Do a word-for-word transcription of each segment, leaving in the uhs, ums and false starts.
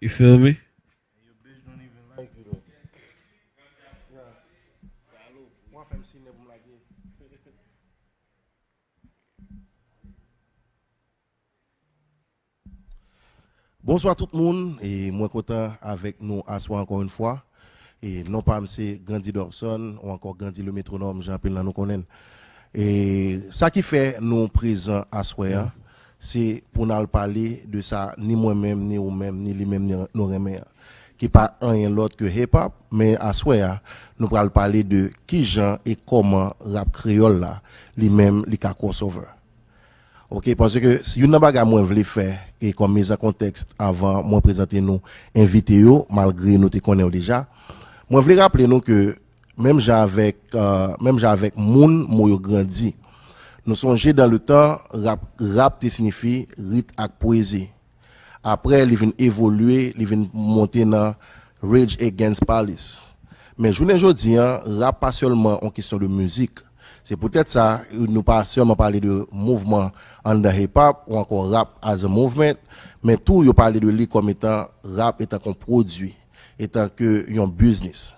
You feel me? Bonswa tout moun, e mwen kontan avèk nou aswè ankò yon fwa. E non pa m se Grandy Dorson ou ankò Grandy le Métronome, jan anpil nan nou konnen l. E sa ki fè nou prezan aswè a, se pou n al pale de sa ni mwen menm, ni ou menm, ni li menm, ni nou renmen an. Ki pa anyen lòt ke hip hop, men aswè a, nou pral pale de kijan e kòman rap kreyòl la, li menm, li ka crossover. Ok, paske youn nan bagay mwen vle fè, e kòm miz an kontèks avan mwen prezante nou envite yo, malgre nou te konnen yo deja, mwen vle raple nou ke menm jan avèk, euh, menm jan avèk moun mo yo grandi. Nou sonje dans le temps, rap, rap te siyifi rit ak pwezi. Apre, li vin evolye, li vin monte nan Rage Against Police. Men jounen jodi an, rap pa sèlman yon kesyon de mizik. Se poutèt sa, nou pa sèlman pale de mouvman anndan hip hop ou ankò rap as a movement, men tou yo pale de li kòm etan rap etan ke yon pwodui, etan ke yon biznis.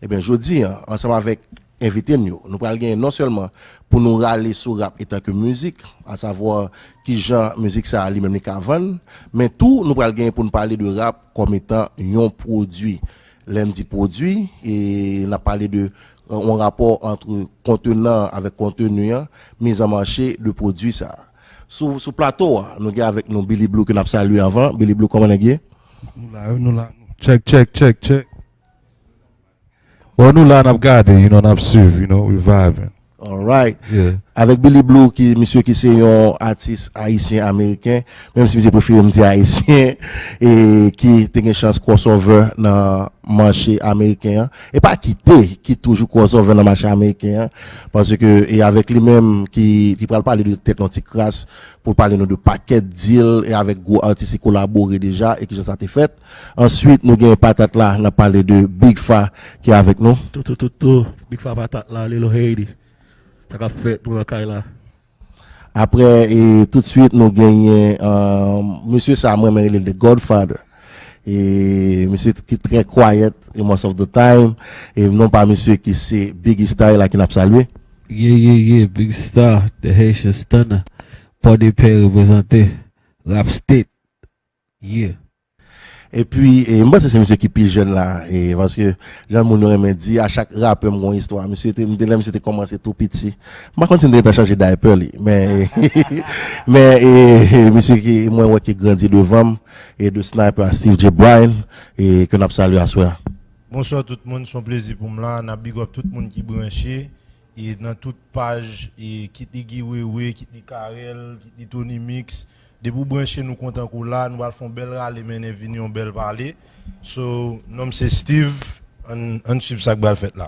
Ebyen, jodi an, ansanm avèk envite n yo, nou pral genyen non sèlman pou nou rale sou rap etan ke mizik, asavwa kijan mizik sa a li menm li ka vann, men tou nou pral genyen pou nou pale de rap kòm etan yon pwodui. Lè m di pwodui, e n ap pale de, euh, yon rapò ant kontenan avèk konteni an, miz an mache de pwodui sa a. Sou, sou plato a, nou gen avèk nou Billy Blue ke n ap salye avan. Billy Blue, kòman nèg ye? Nou la, wi, nou la. Check, check, check, check. Bon, nou la, n ap gade, you know, n ap swiv, you know, we vibing. Alright. Yeah. Avèk Billy Blue, ki, misye ki se yon atis ayisyen ameriken, menm si misye prefere m di ayisyen, e ki te gen chans crossover nan mache ameriken an. E pa ki te, ki toujou crossover nan mache ameriken an. Paske, e avèk li menm, ki, ki pral pale de tèt yon ti kras, pou l pale nou de pakèt deal e avèk gwo atis ki kolabore deja e kijan sa te fèt. Answit, nou gen Patat la, n ap pale de Big Fa ki avèk nou. Tou, tou, tou, tou. Big Fa Patat la, Lil Haiti. Sa k ap fèt, nou nan kay la. Apre, e, toutswit, nou genyen, euh, mesye sa, mwen, mwen rele l The Godfather. E mesye ki trè quiet, e most of the time. E non pa mesye ki se Biggie Star la ki n ap salye. Yeah, yeah, yeah, Big Star, the Haitian Stunner. Port de Paix reprezante. Rap State. Yeah. Epi, e, m panse se misye ki pi jèn la, e, paske jan moun yo renmen di, a chak rapè m gon istwa. Misye te, m te lè misye te kòmanse tou piti. M pa konn si m te gentan chanje daypè li, men, men, e, e, misye ki, mwen wè ki grandi devan m, e de Sniper a Steve J Bryan, e ke n ap salye aswè a. Bonswa tout moun, se yon plezi pou m la. N ap big up tout moun ki branche. E nan tout paj, e kit li Guy Wewe, kit li Carel, kit li Tony Mix. Depi w branche, nou kontan ke w la, nou pral fè yon bèl rale mennen vini, yon bèl pale. So, non m se Steve, ann, ann swiv sa k pral fèt la.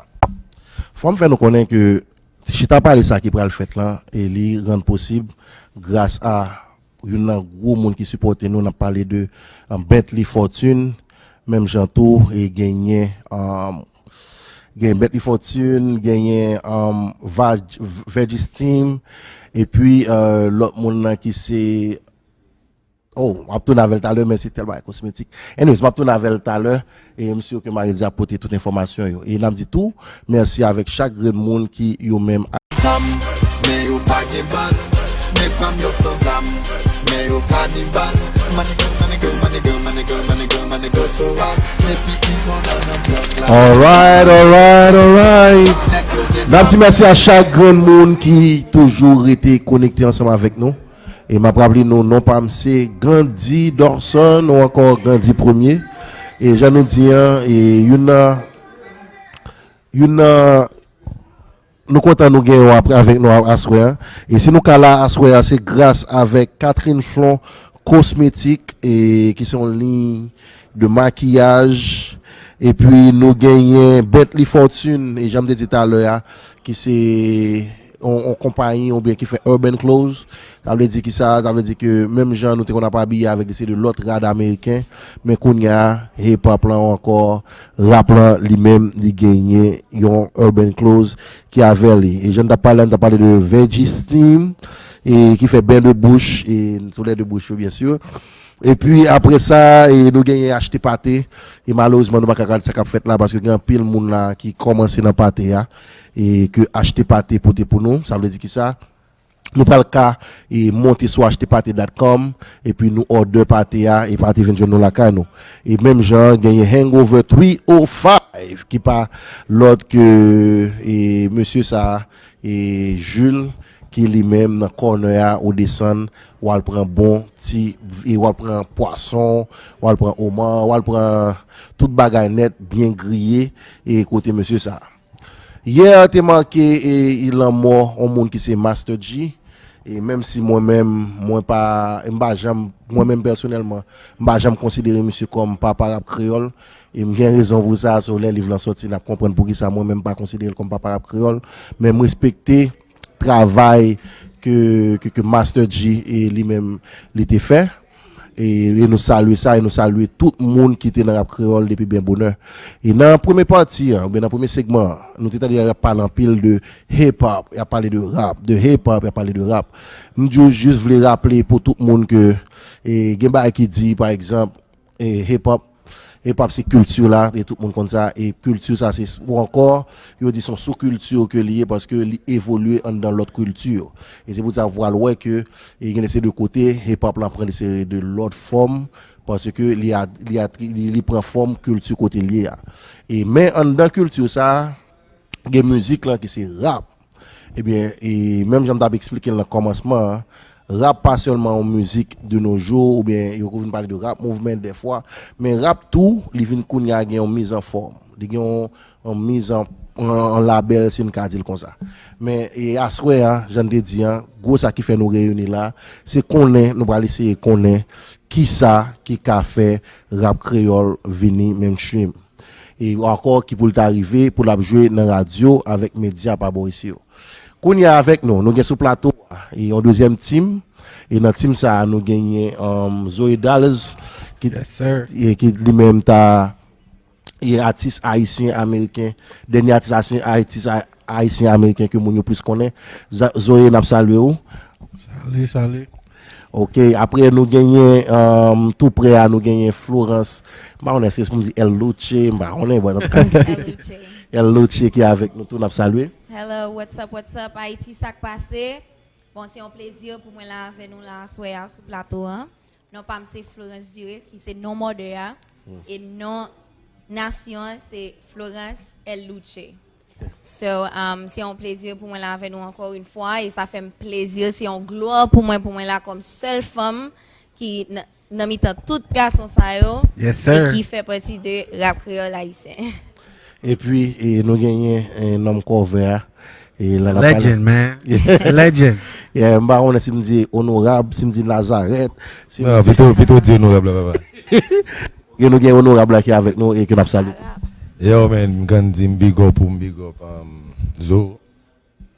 Fò m fè nou konnen ke ti chita pale sa ki pral fèt la, e li rann posib gras a youn nan gwo moun ki sipòte nou, n ap pale de, um, Bentley Fortune, menm jan tou, e genyen, um, genyen Bentley Fortune, genyen, um, Vaj-, Veggie Steam, epi, euh, lòt moun nan ki se, oh, m ap tounen avè l talè, men se tèl bagay kosmetik. Anyways, m ap tounen avè l talè, e m si ke Marie-Di ap pote tout enfòmasyon yo. E n ap di tou, mèsi avèk chak grenn moun ki yo menm. Zam, men yo pa gen bal. Nèg pa m yo san zam, men yo kanibal. Manigo, manigo, manigo, manigo, manigo, manigo, so rap. Depi izon nan nan blòk la. Alright, alright, alright. Nèg yo gen zam. N ap di mèsi a chak grenn moun ki toujou rete konekte ansanm avèk nou. E m ap raple nou, non pa m se Gandhi Dorson ou ankò Gandhi Premye. E jan nou di an, e youn nan, youn nan, nou kontan nou gen yo ap-, avèk nou a-, aswè an. E si nou ka la aswè an, se gras avèk Catherine Flon Cosmétique, e ki se yon liy de makiyaj. Epi nou genyen Bentley Fortune, e jan m te di talè a, ki se yon, yon konpayi oubyen ki fè urban clothes. Sa vle di ki sa? Sa vle di ke menm jan nou te konn ap abiye avèk de seri de lòt rad ameriken, men kounye a, hip hop lan ankò, rap lan li menm, li genyen yon urban clothes ki avè li. E jan n t ap pale, n t ap pale de Veggie Steam, e ki fè ben de bouch, e sou lè de bouch yo, byen si. Epi apre sa, e nou genyen Achte Pate, e malerezman nou pa ka gade sa k ap fèt la, paske gen anpil moun la ki kòmanse nan pate a, e ke Achte Pate pote pou nou. Sa vle di ki sa? Nou pral ka, e, monte sou achte pate dot com, epi nou order pate a, e pate vin jwenn nou lakay nou. E menm jan, genyen Hangover three oh five, ki pa lòt ke, e, mesye sa, e, Jules, ki li menm nan corner a, ou desann, w al pran bon ti, e, w al pran pwason, w al pran oman, w al pran tout bagay nèt, byen griye, e kote mesye sa. Yè te make, e, e lanmò yon moun ki se Master G. E menm si mwen menm, mwen pa, m pa janm, mwen menm pèsonèlman, m pa janm konsidere misye kòm papa rap kreyòl. E m gen rezon pou sa, so lè liv lan sòti, n ap konprann poukisa mwen menm m pa konsidere l kòm papa rap kreyòl. Men m respekte travay ke, ke, ke Master G e li menm li te fè. E, e nou salye sa, e nou salye tout moun ki te nan rap kreyòl depi byen bonè. E nan premye pati an, oubyen nan premye segman an, nou te tande y ap pale anpil de hip hop, y ap pale de rap, de hip hop, y ap pale de rap. M di w jis vle raple pou tout moun ke, e, gen bagay ki di, pa egzanp, e, hip hop, hip hop se kilti la, e tout moun konn sa, e kilti sa se, ou ankò, yo di se yon sou kilti ke li ye paske li evolye anndan lòt kilti. E se pou sa w pral wè ke, e gen de seri de kote, hip hop lan pran de seri de lòt fòm, paske li a, li a, li, li pran fòm kilti kote l ye a. E men anndan kilti sa, gen mizik lan ki se rap. Ebyen, e menm jan m t ap eksplike l nan kòmansman an, rap pa sèlman yon mizik de nos jours, oubyen yo vin pale de rap movement dèfwa, men rap tou, li vin kounye a gen yon mizanfòm, li gen yon, yon mizan, yon, yon labèl, si n ka di l konsa. Men, e aswè a, jan n te di an, gwo sa ki fè nou reyini la, se konnen, nou pral eseye konnen kisa ki ka fè rap kreyòl vini mainstream. E ankò ki pou l ta rive, pou l ap jwe nan radyo avèk medya pa bò isi yo. Kounye a avèk nou, nou gen sou plato a, e yon dezyèm team, e nan team sa a, nou genyen, um, Zoe Dallas, ki, Yes, sir. e ki li menm ta, e atis ayisyen ameriken, dènye atis ayisyen, atis a- ayisyen ameriken ke moun yo plis konnen. Za- Zoe, n ap salye w. Salut, salut. Ok, apre nou genyen, um, tou prè a, nou genyen Florence. M pa konnen si pou m di El Luche, m pa konnen, but antouka, El Luche. El Luche ki avèk nou tou, n ap salye. Hello, what's up, what's up, Ayiti, sa k pase? Bon, se yon plezi pou mwen la avè nou la aswè a sou plato an. Non pa m se Florence Dures, ki se non mother a, e non nasyon an se Florence El Luche. So, um, se yon plezi pou mwen la avè nou ankò yon fwa, e sa fè m plezi, se yon glwa pou mwen, pou mwen la kòm sèl fanm ki nan, nan mitan tout gason sa yo, Yes, e sir. Ki fè pati de rap kreyòl ayisyen. Epi, e, nou genyen, e, nonm kòvè a. E, la, la, Legend, man. Legend. Yeah, m pa konnen si m di onorab, si m di Nazareth, si m Non, di pito, pito di onorab la, papa. Gen nou gen onorab la ki avèk nou e ke n ap salye. Yo, man, m konn di m big up ou m big up, um, Zo,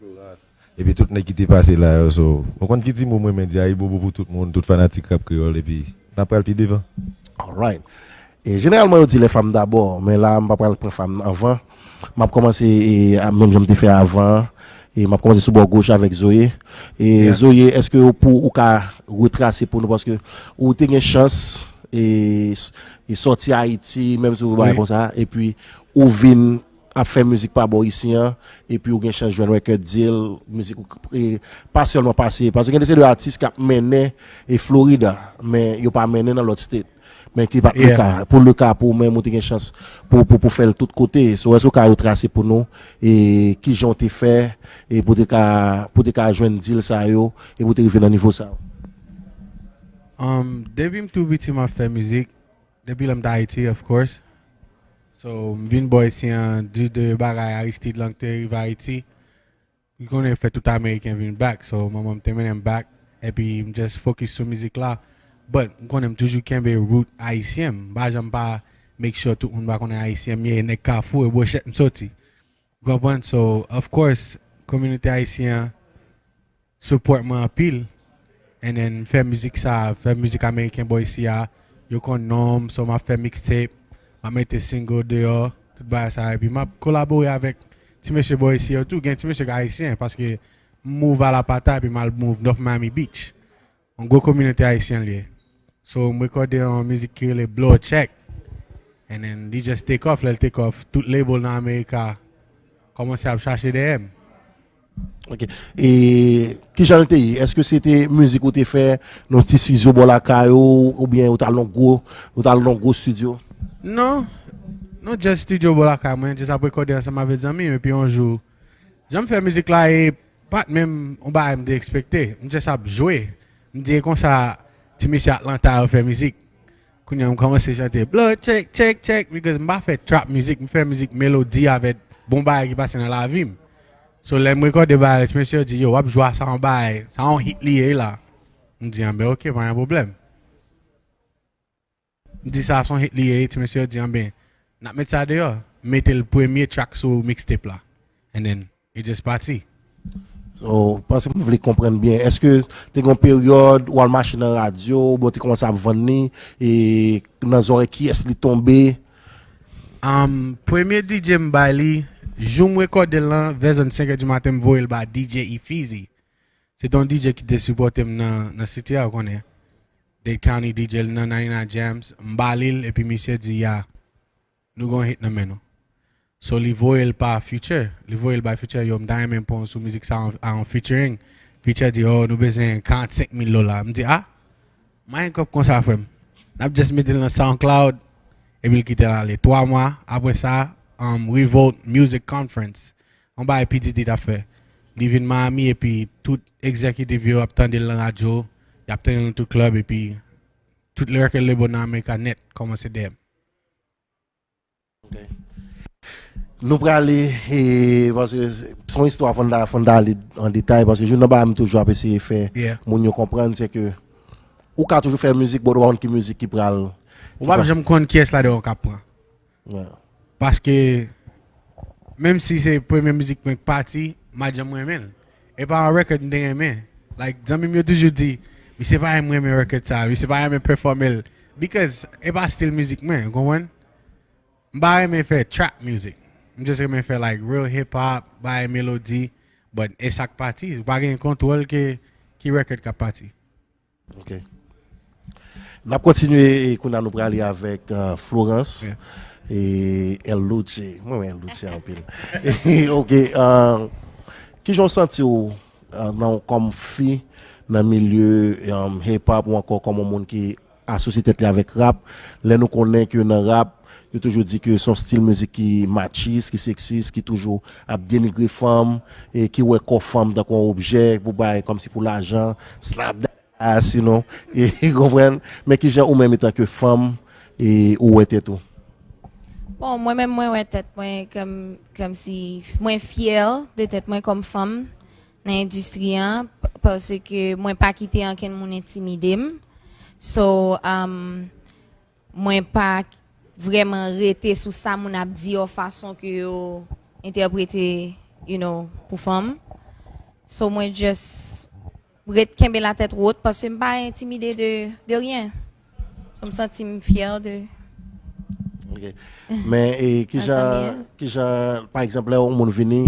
Florence, epi tout nèg ki te pase la yo, so, ou konn ki ti mo mwen men di ayibobo pou tout moun, tout fanatik rap kreyòl, epi n ap pral pi devan. Alright. E jeneralman, yo di lè fanm dabò, men la, m pa pral pran fanm anvan. M ap kòmanse, e, a, menm jan m te fè avan, e m ap kòmanse sou bò goch avèk Zoe. E Yeah. Zoe, èske ou pou, ou ka retrase pou nou, paske ou te gen chans, e, e sòti Ayiti, menm si ou bay Wi. Konsa, epi ou vin ap fè mizik pa bò isi an, epi ou gen chans jwenn record deal, mizik ou, e, pa sèlman pase, paske gen de seri de atis k ap mennen e Florida, men yo pa mennen nan lòt state. Men ki pa t le Yeah. ka. Pou le ka, pou ou menm, ou te gen chans pou, pou, pou fè l tout kote. So, èske ou ka retrase pou nou, e kijan ou te fè, e pou te ka, pou te ka jwenn deal sa yo, e pou te rive nan nivo sa yo? Um, depi m tou piti m ap fè mizik, depi lè m t Ayiti, of course. So, m vin bò isi an, jis de bagay Aristide lan k te rive Ayiti. Ou konnen fè tout Ameriken vin back, so manman m te mennen m back, epi m just focus sou mizik la. But, m konnen m toujou kenbe root ayisyen m, m pa janm pa make sure tout moun pa konnen ayisyen m ye, e nèg Kafou, e Bwochèt m soti. Ou konprann? So, of course, Kominote ayisyen an support mwen anpil. And then m fè mizik sa, fè mizik ameriken bò isi a, yo konn non m, so m ap fè mixtape, m ap mete single deyò, tout bagay sa, epi m ap kolabore avèk ti mesye bò isi yo tou, gen ti mesye k ayisyen, paske m move Alapata, epi m al move North Miami Beach. Yon gwo kominote ayisyen l ye. So, m rekòde yon mizik ki rele Blow a Check. And then, li just take off, lè l take off, tout label nan Amerika kòmanse ap chache dèyè m. Ok. E kijan l te ye? Èske se te mizik ou te fè nan ti studio bò lakay ou, oubyen ou t al nan gwo, ou t al nan gwo studio? Non, non, just studio bò lakay mwen, just ap rekòde ansanm avèk zanmi m, epi yon jou, jan m fè mizik la, e pa t menm yon bagay m te ekspekte. M just ap jwe. M di e konsa, ti mesye Atlanta yo fè mizik. Kounye a m kòmanse chante blow check, check, check, because m pa fè trap mizik, m fè mizik melodi avèk bon bagay ki pase nan lavi m. So lè m rekòde bagay, ti mesye yo di, yo, w ap jwe a sa yon bagay, sa yon hit li ye la. M di, anben, ok, pa gen pwoblèm. M di sa se yon hit li ye, ti mesye yo di, anben, n ap met sa deyò. M mete l premye track sou mixtape la. And then, it just pati. So, paske m vle konprann byen, èske te gen yon peryòd ou al mache nan radyo, oubyen ou te kòmanse ap vann li, e nan zòrèy kiyès li tonbe? Um, premye D J m bay li, jou m rekòde l lan, vè zòn senk è di maten, m voye l ba D J Efizi. Se te yon D J ki te sipòte m nan, nan city a, ou konnen. Dade County D J l nan Ninety-Nine Jamz, m ba li l, epi misye di, ya, nou gen yon hit nan men nou. So, li voye l pa Future. Li voye l bay Future, yo, m ta renmen pran w sou mizik sa a, an featuring. Future di, oh, nou bezwen karannsenk mil dola. M di, ah, m pa gen kòb konsa, frè m. N ap just mete l nan SoundCloud, epi l kite l ale. Twa mwa apre sa, um, Revolt Music Conference. Yon bagay P Diddy t ap fè. Li vin Miami, epi tout egzekitif yo ap tande l nan radyo, y ap tande l nan tout klèb, epi tout record label nan America nèt kòmanse dèyè m. Ok. Nou prale, e, paske se yon istwa fò n ta, fò n ta ale an detay, paske youn nan bagay m toujou ap eseye fè moun yo konprann, se ke ou ka toujou fè mizik, but ou pa konn ki mizik ki pral. Ou p ap janm konn kiyès ladan yo k ap pran. Yeah. Paske, menm si se premye mizik mwen k pati, m pa t janm renmen l. E pa yon record m te renmen. Like, zanmi m yo toujou di, misye pa janm renmen record sa, misye pa renmen pèfòme l. Because, e pa stil mizik mwen, ou konprann? M pa renmen fè trap music. M just renmen fè, like, real hip hop, bay melodi, but e sa k pati. Ou pa gen kontwòl ke ki record k ap pati. Ok. N ap kontinye, e kounye a nou prale avèk, uh, Florence e El Luce. Mwen renmen El Luce anpil. Ok. Uh, kijan w santi w, uh, nan, kòm fi nan milye, um, hip hop ou ankò kòm yon moun ki asosye tèt li avèk rap, lè nou konnen ke nan rap yo toujou di ke se yon stil mizik ki matchis, ki seksis, ki toujou ap denigre fanm, e ki wè kò fanm tankou yon objè pou bay kòmsi pou lajan, slap that ass, you know, e konprann. Men kijan ou menm etanke fanm, e ou wè tèt ou? Bon, mwen menm mwen wè tèt mwen kòm, kòmsi mwen fyè de tèt mwen kòm fanm nan endistri an, paske mwen pa kite ankenn moun entimide m. So, um, mwen pa vrèman rete sou sa moun ap di yo, fason ke yo entèprete, you know, pou fanm. So mwen just ret kenbe latèt wot paske m pa entimide de, de rien. So m santi m fyè de. Ok. Men e kijan, kijan, pa egzanp, lè yon moun vini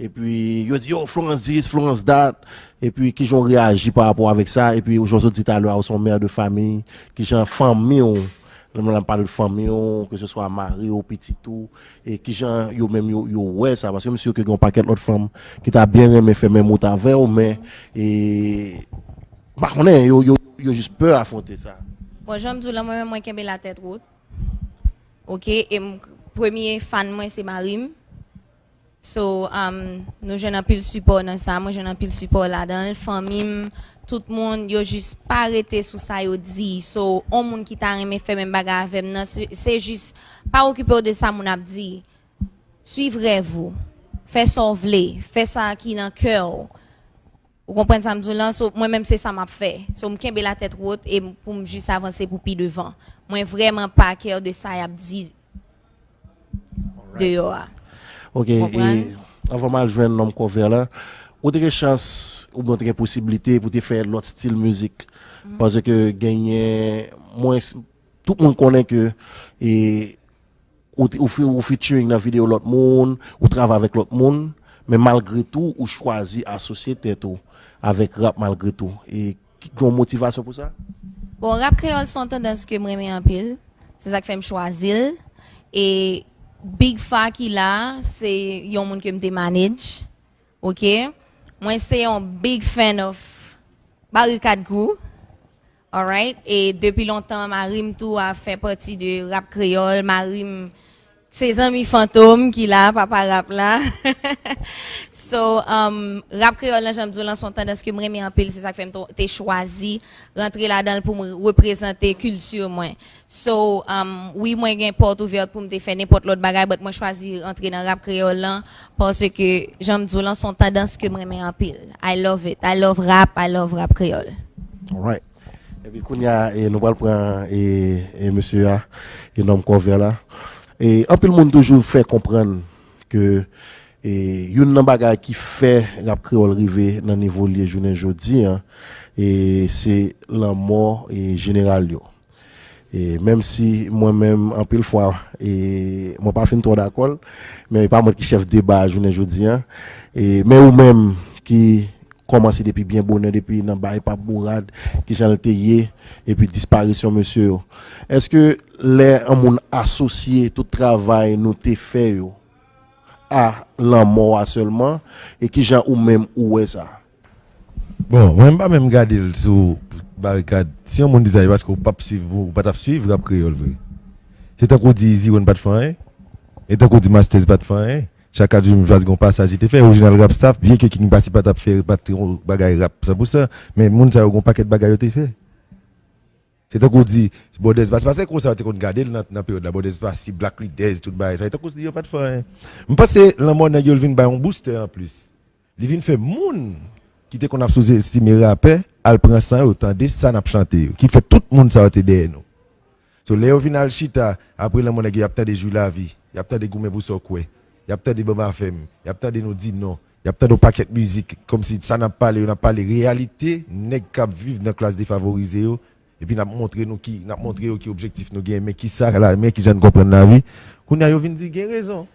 epi yo di, yo, Florence this, Florence that, epi kijan w reyaji pa rapò avèk sa, epi jan w sot di talè a, ou se yon mè de fanmi, kijan fanmi w, lè m pale de fanmi w, ke se swa mari w, pitit ou, e kijan yo menm yo, yo wè sa, paske m si ke gen yon pakèt lòt fanm ki ta byen renmen fè menm wout avè w, men e m pa konnen, yo, yo, yo jis pè afwonte sa. Bon, jan m di w la, mwen menm mwen kenbe latèt wot. Ok, e m, premye fan mwen se mari m. So, um, nou jwenn anpil sipò nan sa, mwen jwenn anpil sipò ladan l, fanmi m, tout moun, yo jis pa rete sou sa yo di. So, on moun ki ta renmen fè menm bagay avè m nan, se, se jis pa okipe w de sa moun ap di. Swiv rèv ou. Fè sa w vle. Fè sa ki nan kè w. Ou konprann sa m di w lan? So, mwen menm se sa m ap fè. So, m kenbe latèt wot e m, pou m jis avanse pou pi devan. Mwen vrèman pa care de sa y ap di deyò a. Ok, e Anvan m al jwenn nonm kòvè la, ou te gen chans oubyen ou te gen posiblite pou te fè lòt stil mizik? Paske genyen, mwen, tout moun konnen ke e, ou, ou, ou featuring nan videyo lòt moun, ou travay avèk lòt moun, men malgre tou, ou chwazi asosye tèt ou avèk rap malgre tou. E ki gen yon motivasyon pou sa? Bon, rap kreyòl se yon tandans ke m renmen anpil. Se sa k fè m chwazi l. E Big Fa ki la, se yon moun ke m te manage. Ok? Mwen se yon big fan of Barikad Crew. Alright? E depi lontan, mari m tou a fè pati de rap kreyòl. Mari m se zanmi Fantom ki la, papa rap la. So, um, rap kreyòl nan, jan m di w lan, se yon tandans ke m renmen anpil. Se sa k fè m to- te chwazi rantre ladan l pou m reprezante kilti mwen. So, um, wi, mwen gen pòt ouvèt pou m te fè nenpòt lòt bagay, but mwen chwazi rantre nan rap kreyòl lan paske, jan m di w lan, se yon tandans ke m renmen anpil. I love it. I love rap. I love rap kreyòl. Alright. Epi kounye a, e, nou pral pran e, e mesye a, e nonm kòvè la. E anpil moun toujou fè konprann ke e, youn nan bagay ki fè rap kreyòl rive nan nivo l ye jounen jodi a, e, se lanmò e, jeneral yo. E, menm si mwen menm, anpil fwa, e, mwen pa fin twò dakò l, men e pa mwen ki chèf deba a jounen jodi a. E, men ou menm ki kòmanse depi byen bonè, depi nan ba Epap Bourad, kijan l te ye, epi disparisyon mesye yo. Èske lè yon moun asosye tout travay nou te fè yo a lanmò a sèlman, e kijan ou menm ou wè sa? Bon, mwen m pa menm gade l sou Barikad. Si yon moun di sa, se paske ou p ap swiv, ou pa t ap swiv rap kreyòl vre. Se tankou w di Izi One pa t fè anyen, e tankou w di Masters pa t fè anyen. Chak kat jou m chwazi gon pasaj li te fè, Original Rap Staff, byen ke King Passy pa t ap fè, pa t yon bagay rap san pou san, men moun sa yo gon pakèt bagay yo te fè. Se tankou w di, Bòdèz Pasi, paske konsa yo te konn gade l nan, nan peryòd la, Bòdèz Pasi, Black Leaders, tout bagay sa, se tankou si yo pa t fè anyen. M panse lanmò nèg yo l vin bay yon booster anplis. Li vin fè moun ki te konn ap souzestime rapè al pran san yo, tande sa n ap chante yo, ki fè tout moun sa yo te dèyè nou. So, lè yo vin al chita, apre lanmò nèg yo, y ap tande Jwi Lavi, y ap tande Goumen pou sa w kwè, y ap tande Banm Afè m, y ap tande Nou Di Non, y ap tande yon pakèt mizik, kòmsi sa n ap pale yo, n ap pale reyalite nèg k ap viv nan klas defavorize yo, epi n ap montre nou ki, n ap montre yo ki objektif nou genyen, men kisa la, men kijan n konprann lavi. Kounye a yo vin di gen rezon.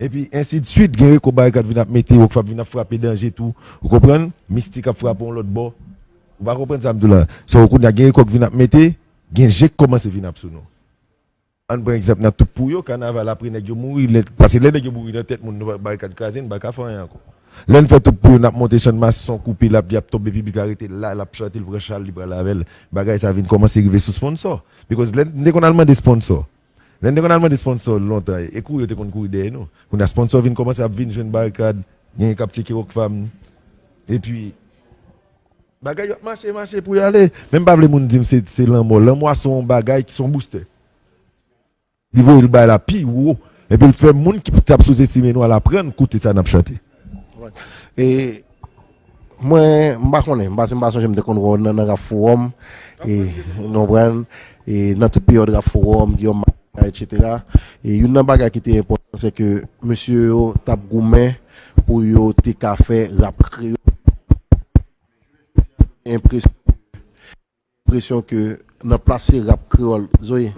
Epi ensi de swit, gen reko Barikad vin ap mete, Rockfam vin ap frape danje tou. Ou konprann? Mistik ap frape yon lòt bò. Ou pa konprann sa m di w la? So, kounye a gen reko k vin ap mete, gen je k kòmanse vin ap sou nou. Ann pran egzanp nan Tout Pou Yo, kanaval apre nèg yo mouri, lè, paske lè nèg yo mouri nan tèt moun, nou Barikad kraze, n pa ka fè anyen ankò. Lè n fè Tout Pou Yo, n ap monte Channmas, son koupe, l ap, y ap tonbe, piblik la rete la, l ap chante, l pran chal, li pral avè l. Bagay sa vin kòmanse rive sou sponsò. Because lè n te konn al mande sponsò, Lè n te konn al mande sponsò lontan, e kouri yo te konn kouri dèyè nou. Kounye a sponsò vin kòmanse ap vin jwenn Barikad, genyen k ap tcheke Rockfam. Epi, bagay yo ap mache, mache pou y ale. Men m pa vle moun di m se, se lanmò. Lanmò a se yon bagay ki se yon booster. Li voye l bay la pi wo. Epi l fè moun ki t ap souzestime nou al aprann koute sa n ap chante. E mwen, m pa konnen, m pa, m pa sonje m te konn wè w nan, nan Rap Forum, e, nou konprann, e, nan tout peryòd Rap Forum, Guillaume Marchal, etsetera. E youn nan bagay ki te enpòtan, se ke mesye yo t ap goumen pou yo te ka fè rap kreyòl. Enpresyon enpresyon ke nan plas se rap kreyòl, Zoe.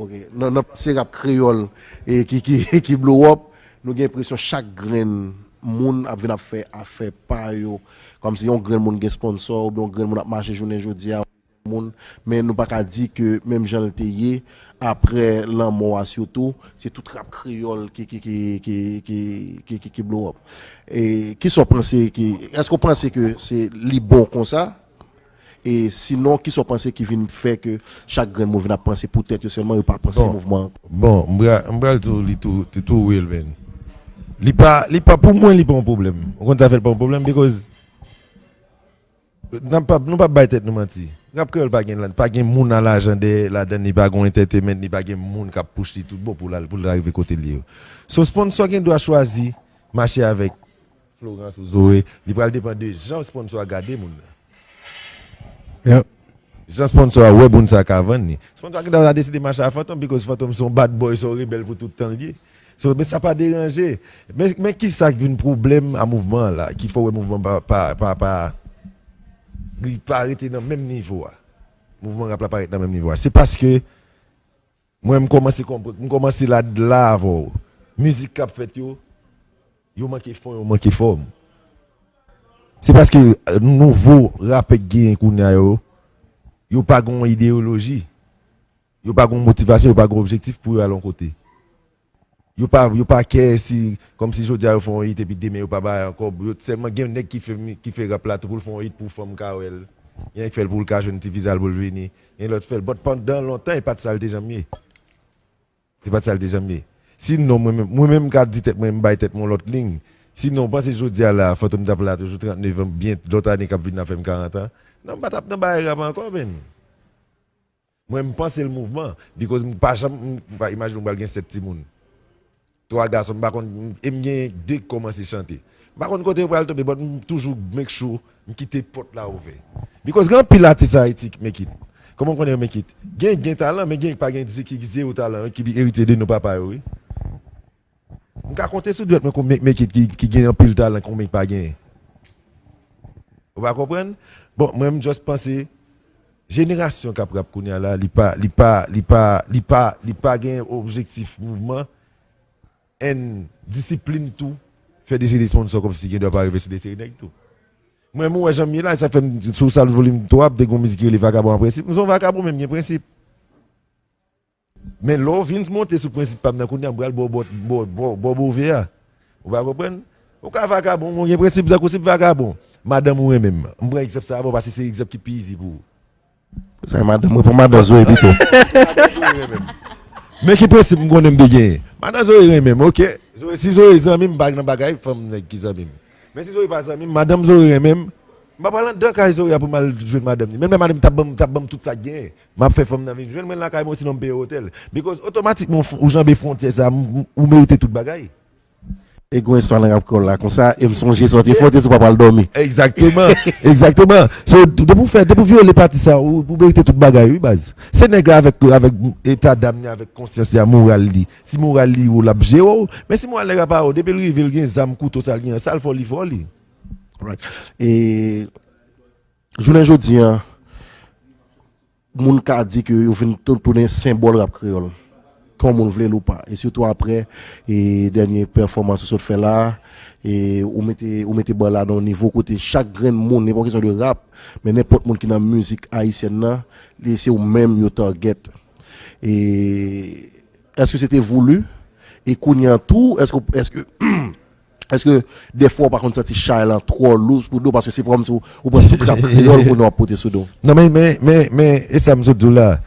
Ok. Nan, nan plas se rap kreyòl e ki, ki, ki blow up, nou gen enpresyon chak grenn moun ap vin ap fè afè pa yo. Kòmsi yon grenn moun gen sponsò, oubyen yon grenn moun ap mache jounen jodi a, moun, men nou pa ka di ke menm jan l te ye, apre lanmò a sitou, se tout rap kreyòl ki, ki, ki blow up. E kisa w panse ki, èske w panse ke se li bon konsa? E sinon, kisa w panse ki vin fè ke chak grenn moun vin ap panse pou tèt yo sèlman, yo pa panse mouvman an? Bon, m pral, m pral di w li tou, tou, tou real, man. Li pa, li pa, pou mwen, li pa yon pwoblèm. Ou konn sa fè l pa yon pwoblèm? Because, n ap pa, nou p ap bay tèt nou manti. Rap kreyòl pa gen, pa gen moun a lajan dèyè ladan l, li pa gen yon entertainment, li pa gen moun k ap push li tout bon pou l al, pou l rive kote l ye yo. So, sponsò gen dwa chwazi mache avèk Florence ou Zoe, li pral depann de jan sponsò a gade moun nan. Jan sponsò a wè moun sa ka vann li. Sponsò a gen dwa deside mache a Fantom, because Fantom se yon bad boy, se yon rebèl pou tout tan l ye. So, men sa pa deranje. Men, men ki sa k vin pwoblèm a mouvman an la, ki fè w wè mouvman pa, pa, pa, pa, li pa rete nan menm nivo a. Mouvman rap la pa rete nan menm nivo a. Se paske mwen, m kòmanse konprann, m kòmanse la, la avè w. Mizik k ap fèt yo, yo manke fon, yo manke fòm. Se paske, eh, nouvo rapè k genyen kounye a yo, yo pa gen yon ideyoloji. Yo pa gen yon motivasyon, yo pa gen yon objektif pou yo al yon kote. Yo pa, yo pa kè si, kòmsi jodi a yo fè yon hit epi demen yo pa bay ankò. Yo sèlman gen nèg ki fè, ki fè rap la tou pou l fè yon hit pou fanm ka wè l. Gen nèg k fè l pou l ka jwenn ti viza l pou l vini. Gen lòt fè l. But pandan lontan, e pa t sa l te janm ye. Se pa t sa l te janm ye. Sinon, mwen menm, mwen menm m ka di tèt mwen, m bay tèt mwen yon lòt liy. Sinon, w panse jodi a la, Fantom t ap la toujou trannnev an, byen lòt ane k ap vin la fè m karant an. Non, m pa t ap nan bagay rap ankò, menn. Mwen, m panse l mouvman. Because m pa janm, m pa imajine m pral gen sèt timoun. Twa gason, m pa konn, e m gen de k kòmanse chante. M pa konn kote yo pral tonbe, but m toujou make sure m kite pòt la ouvè. Because gen anpil atis Ayiti ki make it. Kòman w konnen yo make it? Gen, gen talan, men gen ki pa gen, ki zewo talan, ki eritye de non papa yo, wi. M ka konte sou dwèt mwen konbyen k make it ki, ki gen anpil talan, konbyen k pa genyen. Ou pa konprann? Bon, mwen, m just panse, jenerasyon k ap rap kounye a la, li pa, li pa, li pa, li pa, li pa gen objektif mouvman, and disiplin tou, fè de seri de sponsò kòmsi gen dwa pa rive sou de seri nèg tou. Mwen, m wè jan m ye la, e sa k fè m, sou Sal Volim twa, m te gen yon mizik ki rele Vakabon an Prensip. M se yon vakabon, men m gen prensip. Men lè w vin monte sou prensip pa m nan kounye a, m pral ba w bò, bò, bò, bò move a. Ou pa konprann? Ou ka vakabon, men w gen prensip, tankou si m vakabon, madanm ou renmen m. M pran egzanp sa a ba w, paske se egzanp ki pi izi pou ou. Sa e madanm, mwen pran madan Zoe pito. Men ki prensip m konnen m te genyen? Madan Zoe renmen m, oke. Zoe, si Zoe zanmi m, m pa nan bagay fanm nèg ki zanmi m. Men si Zoe pa zanmi m, madanm Zoe renmen m, m pa pral anndan kay Zoe a pou m al jwenn madanm li. Menm lè madanm li t ap ban m, t ap ban m tout sa k genyen, m ap fè fanm nan vin jwenn mwen lakay mwen, sinon m peye otèl. Because otomatikman ou f-, ou janbe fwontyè sa a, m, m, ou merite tout bagay. E gen yon istwa nan rap kreyòl la konsa, e m sonje sa w te fè, w te di w pa pral dòmi. Egzakteman, egzakteman. So, depi w fè, depi w vyole pati sa, ou, ou merite tout bagay, wi, baz. Se nèg la avèk, avèk eta dam li, avèk konsyans li, a moral li. Si moral li wo, l ap jere w. Men si moral nèg la pa wo, depi l rive, l gen zam, kouto, sa l gen an, sa l fè w, li fè w li. Right. E jounen jodi a, moun ka di ke yo vin tou-, tounen senbòl rap kreyòl. Ke yon moun vle l ou pa. E sitou apre, e dènye pèfòmans ou sot fè la, e ou mete, ou mete ba la nan yon nivo kote chak grenn moun, nenpòt kesyon de rap, men nenpòt moun ki nan mizik ayisyèn nan, li se ou menm yo target. E èske se te voulu? E kounye a tou, èske, èske, èske dèfwa w pa konn santi chay lan twò lou pou do, paske se kòmsi w, ou pran tout rap kreyòl kounye a w ap pote sou do w? Non, men, men, men, men, e sa m sot di w la.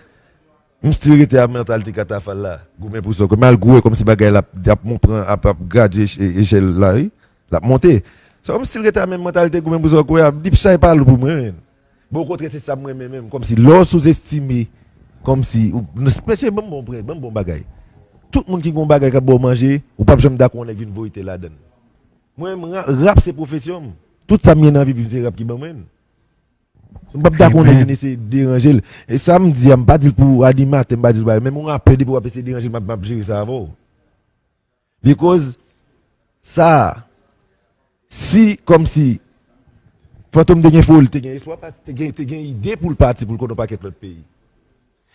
M still rete a mantalite katafal la. Goumen pou sa w kwè. Malgre kòmsi bagay la ap, ap mon pran, ap, ap gradye ech-, e-, echèl la, wi. L ap monte. So, m still rete a menm mantalite goumen pou sa w kwè a. Deep chay pa lou pou mwen, menn. Bon, okontrè, se sa m renmen menm. Kòmsi lè w souzestime, kòmsi, ou, mesye, ban m bon pre-, ban m bon bagay. Tout moun ki gen yon bagay k ap ba w manje, ou p ap janm dakò yon nèg vin voye tè ladan l. Mwen, m ra-, rap se pwofesyon m. Tout sa m gen nan vi m, se rap ki ban mwen l. M p ap dakò yon nèg vin eseye deranje l. E sa m di a, m pa di l pou animatè, m pa di l bagay, men m yon rapè depi w ap eseye deranje l, m ap, m ap jere sa avè w. Because sa, si kòmsi Fantom te gen foli, te gen espwa pati, te gen, te gen ide pou l pati pou l konnen yon pakèt lòt peyi.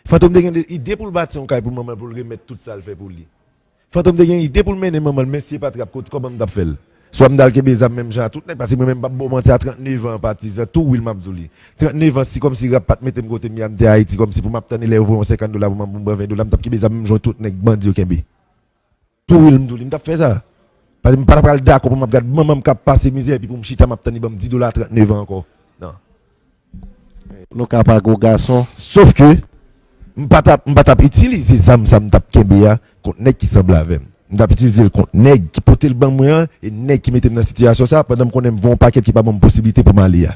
Fantom te gen de, ide pou l bati yon kay pou manman l, pou l remèt tout sa l fè pou li. Fantom te gen ide pou l mennen manman l, men si e pa t rap, kot, kòman m t ap fè l? Swa m t al kenbe zam menm jan a tout nèg, paske mwen menm m p ap ba w manti, a trannnev an, patizan, tou real m ap di w li. Trannnev an, si kòmsi rap pa t mete m kote m ye a, m te Ayiti, kòmsi pou m ap tann lè yo voye yon senkant dola pou m, pou m pran ven dola, m t ap kenbe zam menm jan tout nèg bandi yo kenbe. Tou real m di w li, m t ap fè sa. Paske m pa t ap pral dakò pou m ap gad manman m k ap pase mizè, epi pou m chita m ap tann li ban m dis dola a trannnev an ankò. Non. Nou ka pa gwo gason. Sof ke, m pa t ap, m pa t ap itilize zam sa m t ap kenbe a kont nèg ki sanble avè m. M t ap itilize l kont nèg ki pote l ban mwen an, e nèg ki mete m nan sitiyasyon sa, pandan m konnen m voye yon pakèt ki pa ban m posiblite pou m ale a.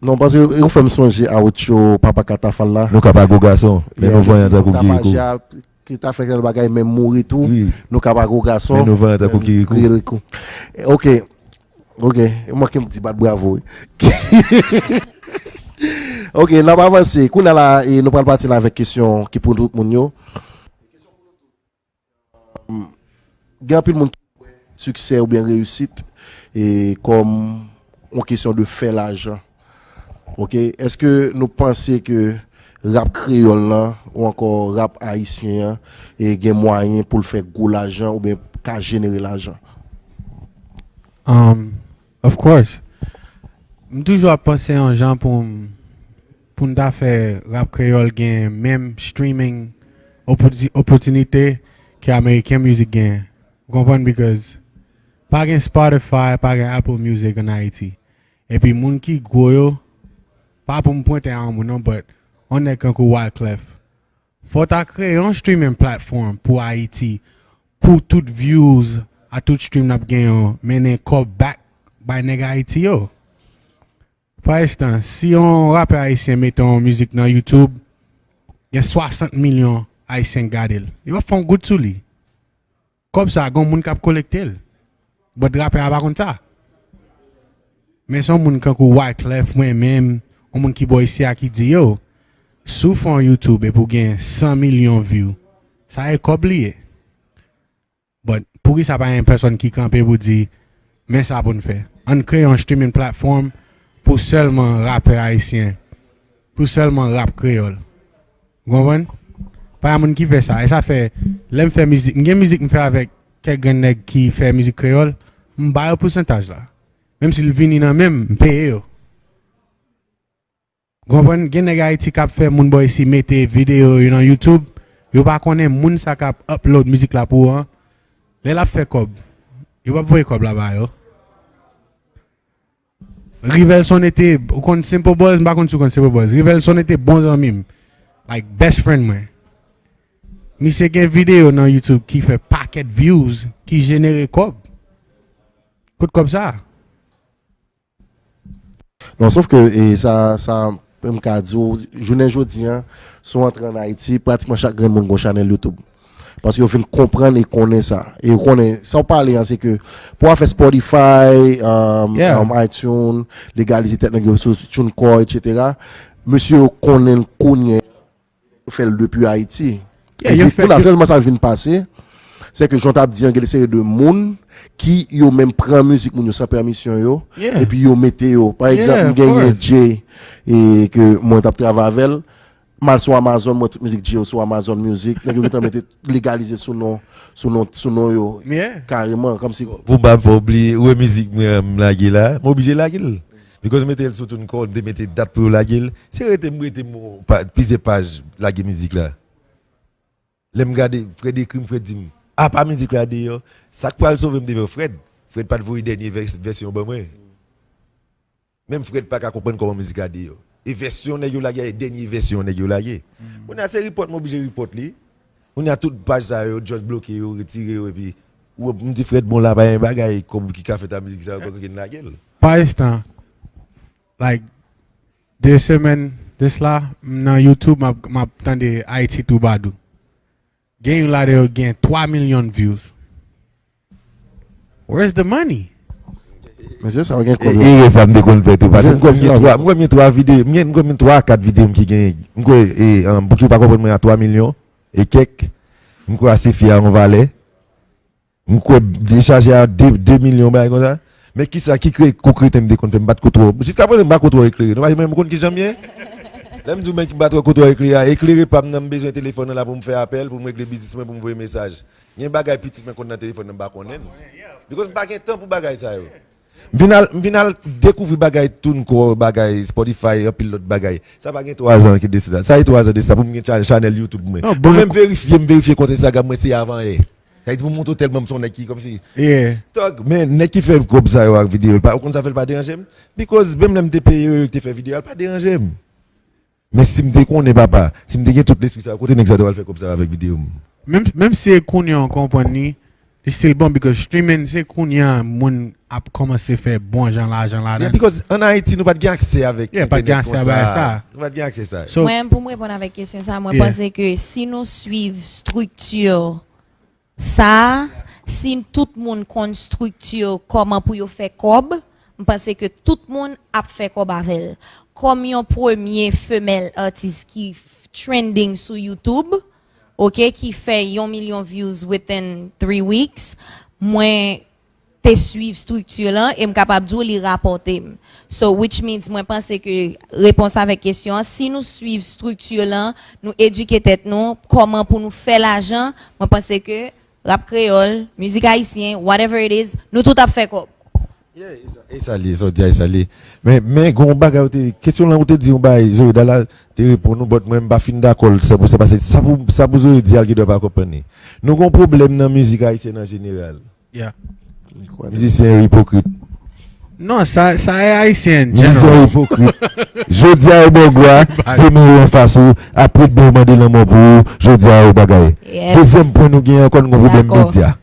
Non, paske ou fè m sonje a Ocho, papa katafal la. Nou ka pa gwo gason, men nou vanyan tankou Kirikou. Ki ta fè kèl bagay, men mouri tou. Wi. Nou ka pa gwo gason. Men nou vanyan tankou Kirikou. Kirikou. Ok. Ok. E manke m di bat bravo, wi. Ok, n ap avanse. Kounye a la, e nou pral pati la avèk kesyon ki pou tout moun yo. Hum, Gen anpil moun ki wè siksè oubyen reyisit e kòm yon kesyon de fè lajan. Ok, èske nou panse ke rap kreyòl lan ou ankò rap ayisyen an e gen mwayen pou l fè gwo lajan oubyen ka jenere lajan? Um, of course. M toujou ap panse yon jan pou m pou n ta fè rap kreyòl gen menm streaming opoti- opòtinite ke American music gen. Ou konprann? Because pa gen Spotify, pa gen Apple Music an Ayiti. Epi moun ki gwo yo, pa pou m pwente a yon moun non, but on nèg kankou Wyclef. Fò ta kreye yon streaming platform pou Ayiti, pou tout views a tout stream n ap gen yo, mennen kòb back bay nèg Ayiti yo. Pa egzanp, si yon rapè ayisyen mete yon mizik nan YouTube, gen swasant milyon ayisyen k gade l. Yo p ap fè yon goud sou li. Kòb sa, gen yon moun k ap kolekte l. But rapè a pa konn sa. Men se yon moun kankou Wyclef, mwen menm, yon moun ki bò isi a ki di yo, si w fè yon YouTube epi w gen san milyon view, sa e kòb li ye. But poukisa pa gen pèsonn ki kanpe pou di, men sa pou n fè. Ann kreye yon streaming platform pou sèlman rapè ayisyen, pou sèlman rap kreyòl. Ou konprann? Pa gen moun ki fè sa. E sa fè, lè m fè mizik, m gen mizik m fè avèk kèk grenn nèg ki fè mizik kreyòl, m ba yo pousantaj la. Menm si l vini nan men m, m peye yo. Ou konprann? Gen nèg Ayiti k ap fè moun bò isi mete videyo yo nan YouTube, yo pa konnen moun sa k ap upload mizik la pou ou an, lè l ap fè kòb, yo p ap voye kòb la ba yo. Rivelson te, ou konn Simple Buzz, m pa konn si w konn Simple Buzz. Rivelson te bon zanmi m. Like, best friend mwen. Misye gen videyo nan YouTube ki fè pakèt views, ki jenere kòb. Kot kòb sa? Non, sof ke e, sa, sa, m ka di w, jounen jodi an, si w antre an Ayiti, pratikman chak grenn moun gon chanèl YouTube. Paske yo fin konprann e konnen sa. E yo konnen, sa w pale an, se ke pou w fè Spotify, um, Yeah. um, iTunes, legalize tèt nèg yo sou TuneCore, et cetera. Mesye yo konnen l kounye, yo fè l depi Ayiti. Yeah, E yo se fè pou la ke- sèlman sa vin pase, se ke jan w t ap di an, gen de seri de moun ki yo menm pran mizik moun yo san pèmisyon yo, Yeah. epi yo mete yo. Pa egzanp, Yeah, m of genyen course. Jay, e ke mwen t ap travay avè l, m al sou Amazon, mwen tout mizik Jay yo sou Amazon Music, nèg yo gentan mete legalize sou non, sou non, sou non yo. Yeah. Kareman, kòmsi. Pou m pa fè w bliye, ou wè mizik mwen m lage la, m oblije lage l. Because m mete l sou TuneCore, m te mete dat pou yo lage l. Se rete m rete m pa- plizyè paj lage mizik la. Lè m gade, Fred ekri m, Fred di m, apa mizik la deyò, sa k pral sove m devan Fred? Fred pa t voye dènye vès- vèsyon ban mwen. Menm Fred pa ka konprann kòman mizik la deyò. E vèsyon nèg yo lage a, e dènye vèsyon nèg yo lage. Kounye a se report m oblije report li. Kounye a tout paj sa yo, just bloke yo, retire yo, epi ou wè m di Fred, bon, la pa gen bagay kòb ki ka fèt a mizik sa yo, kòb ki lage l. Pa egzanp, like, de semèn de sla, m nan YouTube, m ap, m ap tande Haiti Troubadour. Gen youn ladan yo gen twa milyon views. Where's the money? Mesye, sa w gen E kòb. e sa m te konn fè tou. Paske m kwè m Mesye, gen sa twa, m kwè m gen twa videyo, m gen, m kwè m gen twa a kat videyo m ki gen. M kwè, e, um, Bouki ou pa konprann mwen a twa milyon e kèk. M kwè a se fi a yon valè. M kwè dechaje a de, de milyon bagay konsa. Men kisa ki kreye kou kreten m te konn fè, m pa t ko twò. Jiska prezan m pa ko twò eklere. Nou pa menm konn kijan m ye. Lè m di w men m pa twò ko twò eklere a, eklere pa m nan, m bezwen telefòn nan la pou m fè apèl, pou m regle biznis mwen, pou m voye mesaj. Gen bagay pitit mwen konn nan telefòn nan m pa konnen. Because m pa gen tan pou bagay sa yo. M vin al, m vin al dekouvri bagay TuneCore, bagay Spotify, anpil lòt bagay. Sa pa gen twa zan ki de sa. Sa e twa zan de sa pou m gen cha- chanèl YouTube mwen. Non, Bon, bon, men m verifye, m verifye kote Instagram mwen se avan yè. Sa di pou montre w tèlman m se yon nèg ki kòmsi Yeah. Tòg, men nèg ki fè kòb sa yo ak videyo, pa, ou konn sa fè l pa deranje m? Because menm lè m te peye yo, yo te fè videyo, l pa deranje m. Men si m te konnen, papa, si m te gen tout lespri sa yo, kote nèg sa yo t ap al fè kòb sa yo avèk videyo m? Menm, menm si e kounye an w konprann li, li still bon, because streaming se kounye an moun ap kòmanse fè bon jan lajan Yeah, ladan. Because an Ayiti, nou pa t gen aksè avèk Yeah, pa t gen entènèt aksè avèk sa. Nou pa t gen aksè sa. So, Mwen, pou m reponn avèk kesyon sa, mwen Yeah. panse ke si nou swiv estrikti sa, si tout moun konn estrikti kòman pou yo fè kòb, m panse ke tout moun ap fè kòb avè l. Kòm yon premye femèl atis ki f- trending sou YouTube, ok, ki fè yon milyon views within three weeks, mwen te swiv strikti lan e m kapab di w li rapòte m. So, which means, mwen panse ke repons avèk kesyon an, si nou swiv strikti lan, nou edike tèt nou, kòman pou nou fè lajan, mwen panse ke rap kreyòl, mizik ayisyen, whatever it is, nou tout ap fè kòb. Yeah, e sa, e sa li, sa w di a, e sa li. Men, men, gen yon bagay ou te, kesyon lan ou te di yon bagay, Zoe Dala te reponn ou, but mwen m pa fin dakò l san pou san, paske sa pou, sa pou Zoe di a, l gen dwa pa konprann li. Nou gen yon pwoblèm nan mizik ayisyèn an jeneral. Yeah. Mizisyen yo ipokrit. Non, sa, sa e ayisyen. Mizisyen yo ipokrit. Jodi a yo bò gwa, demen yo anfas ou, apre demen yo mande lanmò pou ou, jodi a yo bagay. Yes. Dezyèm pwen nou gen ankò, nou gen pwoblèm Dakò. Medya.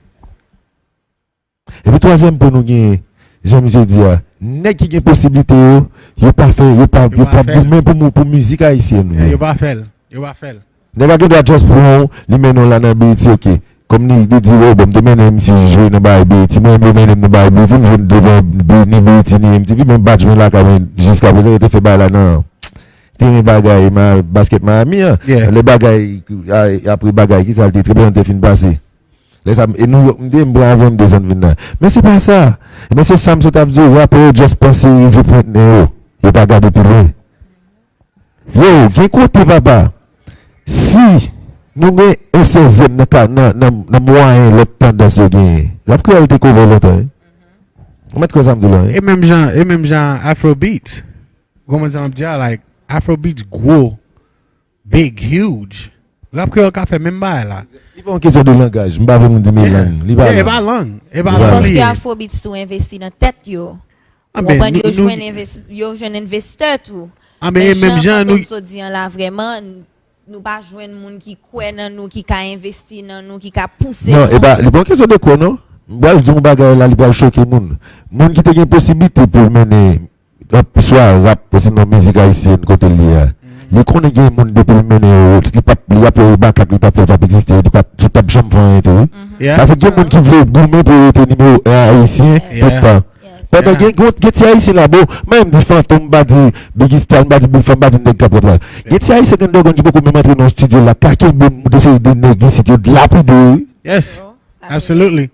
Epi twazyèm pwen nou gen, jan misye di a, nèg ki gen posiblite yo, yo pa fè, yo pa, Yo yo pa pa fè l. Goumen pou, mou- pou mizik ayisyèn. Yeah, yo pa fè l. Yo pa fè l. Nèg la gen dwa just pran w, li mennen w la nan B E T, ok. Kòm li, li di, oh, bon, m te mennen M C jwe nan bagay B E T, mwen, yo mennen m nan bagay B E T, m jwenn devan B- ni B E T, ni M T V, men m pa t jwenn lakay mwen jiska prezan, yo te fè bagay la nan teren bagay, ma, basket Miami an. Yeah. Lè bagay, a- apre bagay, ki sa l te, treplenan te fin pase. Lè sa, e New York, m te, m pran avyon, m desann vin la. Men se pa sa. Men se sa m sot ap di w, rapè yo just panse rive pwent nen yo. Yo pa gade pi lwen. Yo, gen kote, papa. Si nou gen en sèzyèm nan, ka- nan, nan, nan mwayen lòt tandans yo genyen, rap kreyòl te kove lontan, wi. Ou mèt kwè sa m di la, wi. E menm jan, e menm jan Afrobeats. Ou konprann sa m ap di a? Like, Afrobeats gwo, big, huge. Rap kreyòl ka fè menm bagay la. Li pa yon kesyon de langaj. M pa vle moun di men lang. Li pa Yeah, e lang. pa lang. E pa Li pa lang. lang. Paske Li- Afrobeats tou envesti nan tèt yo. Ah, Ou ben, konprann? nou- Yo nou- jwenn enves- yo jwenn envestè tou. Ah, ben, e menm jan Fantom nou sot di an la, vrèman, nou pa jwenn moun ki kwè nan nou, ki ka envesti nan nou, ki ka pouse Non, nou. E pa, li pa yon kesyon de kwè, non. M pral di yon bagay la, li pral choke moun. Moun ki te gen posiblite pou l mennen, swa rap, osinon mizik ayisyèn kote l ye a. Li konnen gen moun depi l mennen yo, li p ap, li ap fè yo makak, li p ap fè, p ap egziste, li p ap, li p ap janm fè anyen tou, wi. Yeah. Paske gen moun ki vle goumen pou yo rete nimewo en ayisyen Yeah. tout tan. Yes. Pandan Yeah. gen, gen, gen ti ayisyen la, bon, mwen m di Fantom, m pa di Biggie Style, m pa di Big Fan, m pa di nèg k ap rap la. Gen ti ayisyen k anndan gang ki poko menm antre nan yon estidyo la, ka kenbe m, de seri de nèg isit, yo lapide, wi. Yes. Sa se Absolutely.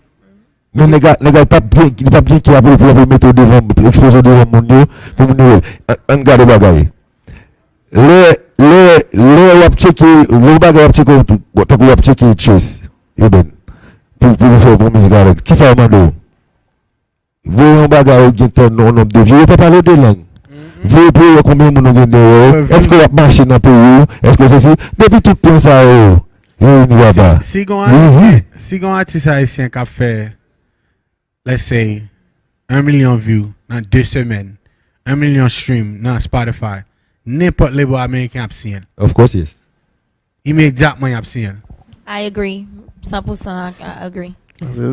Men nèg la, nèg la, li p ap gen, li p ap gen kè pou, pou, pou mete w devan, ekspoze w devan moun yo, pou moun yo wè l. An, an gade bagay. Lè, lè, lè w ap tcheke, lè w bagay w ap tcheke, w tou- bon, tankou w ap tcheke Trace, Eden, pou, pou, pou fè, pou mizik avèk. Kisa yo mande w? Voye yon bagay ou gen tan non nonb de vye, yo pa pale w de lang. Voye pou yo wè konbyen moun ou gen dèyè w. Èske w ap mache nan peyi w? Èske w sesi? Depi tout pwen sa yo, yo ini papa. Si, si gon Easy. Ayisyen, si gon atis ayisyen k ap fè, let's say, yon milyon view nan de semèn, yon milyon stream nan Spotify, nenpòt label ameriken ap siyen l. Of course, yes. Imedyatman, y ap siyen l. I agree. San pou san I agree.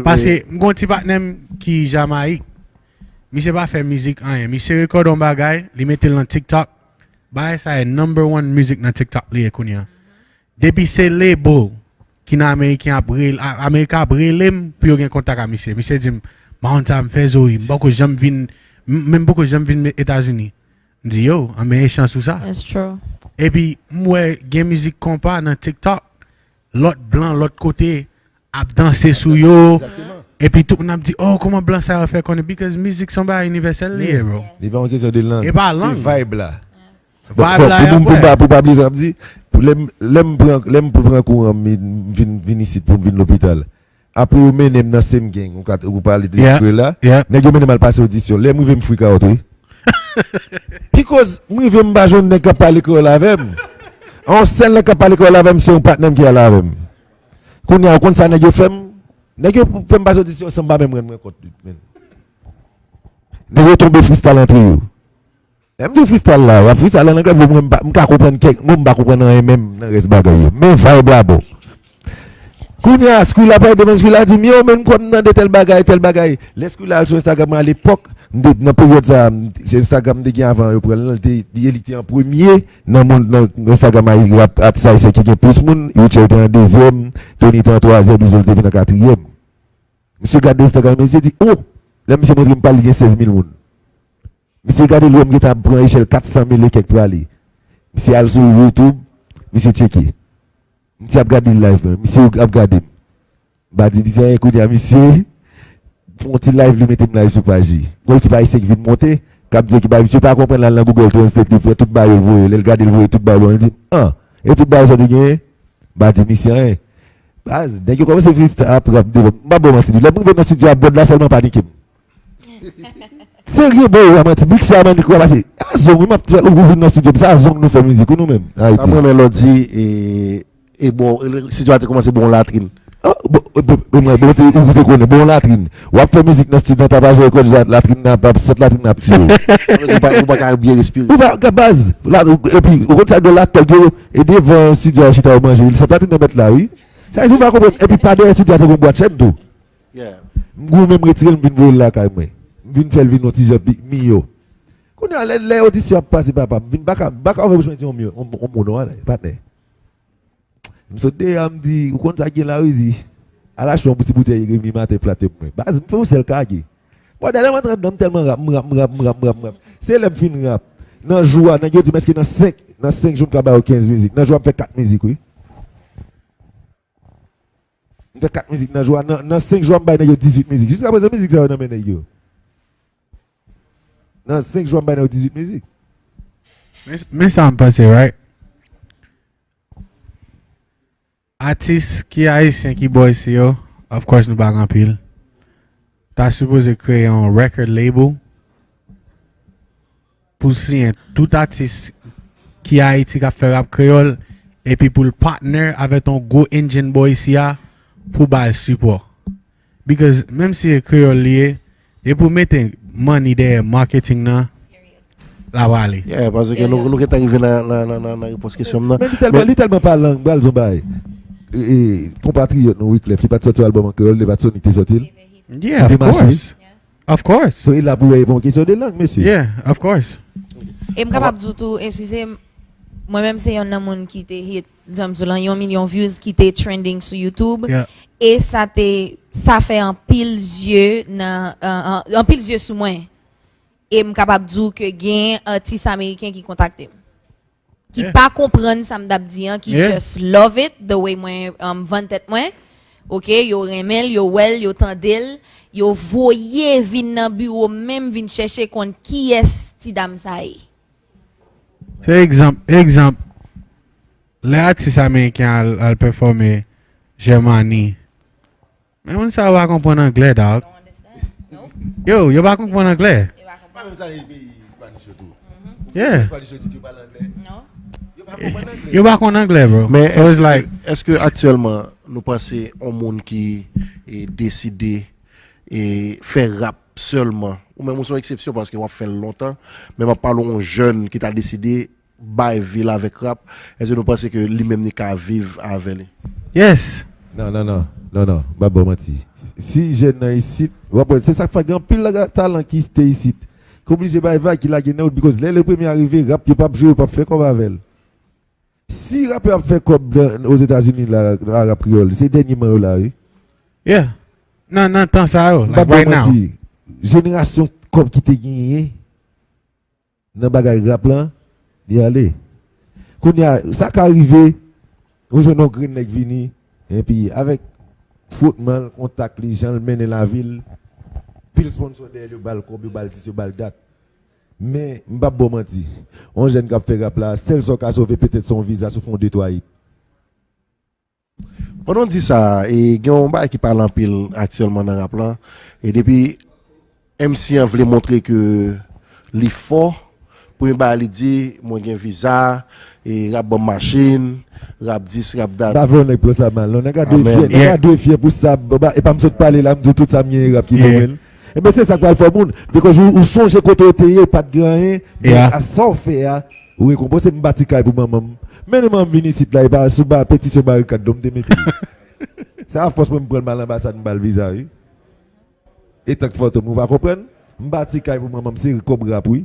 Paske m gon ti patnè m ki Jamayik. Misye pa fè mizik anyen. Misye rekòde yon bagay, li mete l nan TikTok. Bagay sa e number one mizik nan TikTok li ye kounye a. Depi se label ki nan Ameriken ap rele, a- Ameriken ap rele m pou yo gen kontak a misye. Misye di m, "Maronta, m fè Zoe, m poko janm vin, m- men m poko janm vin Etazini." M di, "Yo, anben e chans ou sa." That's true. Epi m wè gen mizik konpa nan TikTok, lòt blan, lòt kote, ap danse sou yo. Epi tout moun ap di, "Oh, kòman blan sa yo fè konnen?" Because mizik se yon bagay inivèsèl li ye, bro. Li pa yon kesyon de lang. E pa lang. Se vibe la. Vibe Bon, la pou, e pou, pou, apre. pa, pou pa bliye sa m ap di, pou lè m, lè m pran, lè m pran kouran m, m vin, vin isit pou m vin lopital. Apre yo mennen m nan same gang, ou ka, ou pale de Yeah, Skrilla. yeah. Nèg yo mennen m al pase odisyon. Lè m rive m freak out, wi. Because m rive m pa jwenn nèg k ap pale kreyòl avè m. Yon sèl nèg k ap pale kreyòl avè m, se yon patnè m ki al avè m. Kounye a, ou konn sa nèg yo fè m? Nèg yo fè m pase odisyon san m pa menm rann mwen kont, men. Nèg yo tonbe freestyle antre yo. Lè m di w freestyle la, y ap freestyle an anglè, bon, mwen, m pa- m ka konprann kèk mo, m pa konprann anyen menm nan rès bagay yo. Men vibe la bon. Kounye a, Skrilla parèt devan m, Skrilla di m, "Yo, men m kwè m tande tèl bagay, tèl bagay." Lè Skrilla al sou Instagram mwen alepòk, m te, nan peryòd sa, m- se Instagram m te gen avan yo pran l, te, li, li te an premye nan moun, nan Instagram a- rap atis ayisyen ki gen plis moun, Richard te an dezyèm, Tony te an twazyèm, Izo te vin an katriyèm. Misye gade Instagram, misye di, "Oh!" Lè misye montre m pa l, li gen sèz mil moun. Misye gade lwen m gentan ap pran echèl kat san mil e kèk prale. Misye al sou YouTube, misye tcheke. Misye ap gade live mwen. Misye ap gade m. M pa di misye anyen, kounye a misye fè yon ti live, li mete m live sou paj li. Gon ekip ayisyen ki vin monte, k ap di ekip ayisyen pa konprann, l al nan Google Translate, li pran tout ba yo, l voye, lè l gade, l voye tout ba yo ban mwen, li di m, an, e tout ba yo sa w te genyen? M pa di misye anyen. Baz, nèg yo kòmanse freestyle, ap rap devan m. M pa ba w manti, lè m rive nan estidyo a, bòd la sèlman panike m. Serye, bro, w pa manti. Big Sam an li kòmanse. A zong, wi, m ap fè, ou vin nan estidyo m, se a zong nou fè mizik, wi, nou menm, Ayiti. Sa m renmen lè w di, e, e bon, estidyo a te kòmanse bon latrin. Oh, bon, bon, bon, mwen, bon, te, ou te konnen, bon latrin. W ap fè mizik nan estidyo, nan Tapaj Records, latrin nan, ap, sèt latrin nan ap tiye w. Sa vle di ou pa, ou pa ka byen respire. Ou pa ka baz. La, ou, epi, ou konn sa, de la tòg yo, e devan estidyo a chita yo manje, sèt latrin nan mèt la, wi. Sa vle di ou pa konprann. Epi, pa dèyè estidyo a, te gon bwat chèn tou. Yeah. M goumen, m retire l, m vin voye l lakay mwen. M vin fè l vin yon ti jan pi, miyò. Kounye a, lè, lè odisyon ap pase, papa, m vin baka, baka ouvè bouch mwen di yon myo, yon, yon mo non, patnè. M sot deyò a, m di, ou konn sa k gen la, Wizi? Al achte yon ti boutèy Remy Martin plate pou mwen. Baz, m fè yon sèl kage. Bon, dèyè m antre anndan, m tèlman rap, m rap, m rap, m rap, m rap, m rap. Se lè m fin rap. Nan jou a, nèg yo di m èske nan senk, nan senk jou m ka ba yo kenz mizik. Nan jou a, m fè kat mizik, wi. M fè kat mizik nan jou a. Nan, nan senk jou a, m bay nèg yo dizuit mizik. Jiskaprezan, mizik sa yo nan men nèg yo. Nan senk jou a, m bay nèg yo dizuit mizik. Men, men sa m panse, right? Atis ki ayisyen ki bò isi yo, of course, nou pa gen anpil. Ta sipoze kreye yon record label pou siyen tout atis ki Ayiti k ap fè rap kreyòl, epi pou l partner avèk yon gwo engine bò isi a pou ba l sipò. Because menm si e kreyòl li ye, e pou mete money dèyè marketing nan, l ap ale. Yeah, paske nou, nou gentan rive nan, nan, nan, nan, nan repons kesyon m nan. Men li tèlman, li tèlman pa lang, bal zon bay. E, e, konpatriyòt nou, Wyclef, li pa t sòti yon albòm an kreyòl, li pa t Sony ki te sòti l? Yeah, of course. Of course. So, e la pou wè, e pa yon kesyon de lang, mesye. Yeah, of course. E m kapab di w tou, eskize m, mwen menm se yonn nan moun ki te hit, jan m di w lan, yon milyon views ki te trending sou YouTube. Yeah. E sa te, sa fè anpil zye nan, an, an, anpil zye sou mwen. E m kapab di w ke gen atis ameriken ki kontakte m. Ki pa konprann sa m t ap di an, ki just love it, the way mwen, um, vann tèt mwen. Oke, yo renmen l, yo wè l, yo tande l, yo voye vin nan biwo m menm, vin chèche konn kiyès ti dam sa ye. Se egzanp, egzanp, lè atis ameriken al, al pèfòme Jèmani, men moun sa yo pa konprann anglè, dawg. Yo, yo pa konprann anglè. Pa menm sa nan peyi Spanish yo tou. Yeah. Spanish yo, si yo pale anglè. Yo pa konprann anglè. Yo pa konn anglè, bro. Men so it's èske, like, èske aktyèlman nou panse yon moun ki, e, deside, e, fè rap sèlman, ou menm ou se yon eksepsyon paske w ap fè l lontan, men m ap pale yon jèn ki ta deside bay vi l avèk rap, èske nou panse ke li menm li ka viv avè li? Yes. Non, non, non, non, non, m p ap ba w manti. Si jèn nan isit, w ap wè, se sa k fè gen anpil talan ki te isit, ki oblije bay vag, ki lage nan wout, because lè le premye a rive, rap, yo p ap jwe, yo p ap fè kòb avè l. Si rapè ap fè kòb nan, Ozetazini la, nan rap kreyòl, se dènyèman yo la, wi. Yeah. Nan, nan tan sa yo, like right now. M p ap ba w manti, jenerasyon kòb ki te genyen, nan bagay rap lan, li ale. Kounye a, sa ka rive, ou jwenn yon grenn nèg vini, epi avèk frotman l, kontak li, jan l mennen lavi l, pil sponsò dèyè l, yo ba l kòb, yo ba l dis, yo ba l dat. Men, m p ap ba w manti, yon jèn k ap fè rap la, sèl sa w ka sove petèt se yon viza si w fè yon de twa hit. Pandan w di sa, e, gen yon bagay ki pale anpil aktyèlman nan rap lan. E depi M C an vle montre ke li fò, premye bagay li di, mwen gen viza, e rap ban m machin, rap dis, rap dat. M pa vle yon nèg pran sa mal, non. Nèg a dwe fyè, nèg a dwe fyè pou sa. E pa m sot pale la, m di w tout sa m genyen, rap ki pou mwen. Ebyen, se sa k pral fè moun. Because ou, ou sonje kote w te ye, pa t gen anyen, men a sa w fè a, ou rekonpanse. M bati kay pou manman m. Mennen manman m vin isit la, e pa sou ba, petisyon barikad non m te mete l. Se a fòs mwen m pran l m al anbasad, m ba l viza, wi. E tank Fantom, ou pa konprann? M bati kay pou manman m, se kòb rap, wi.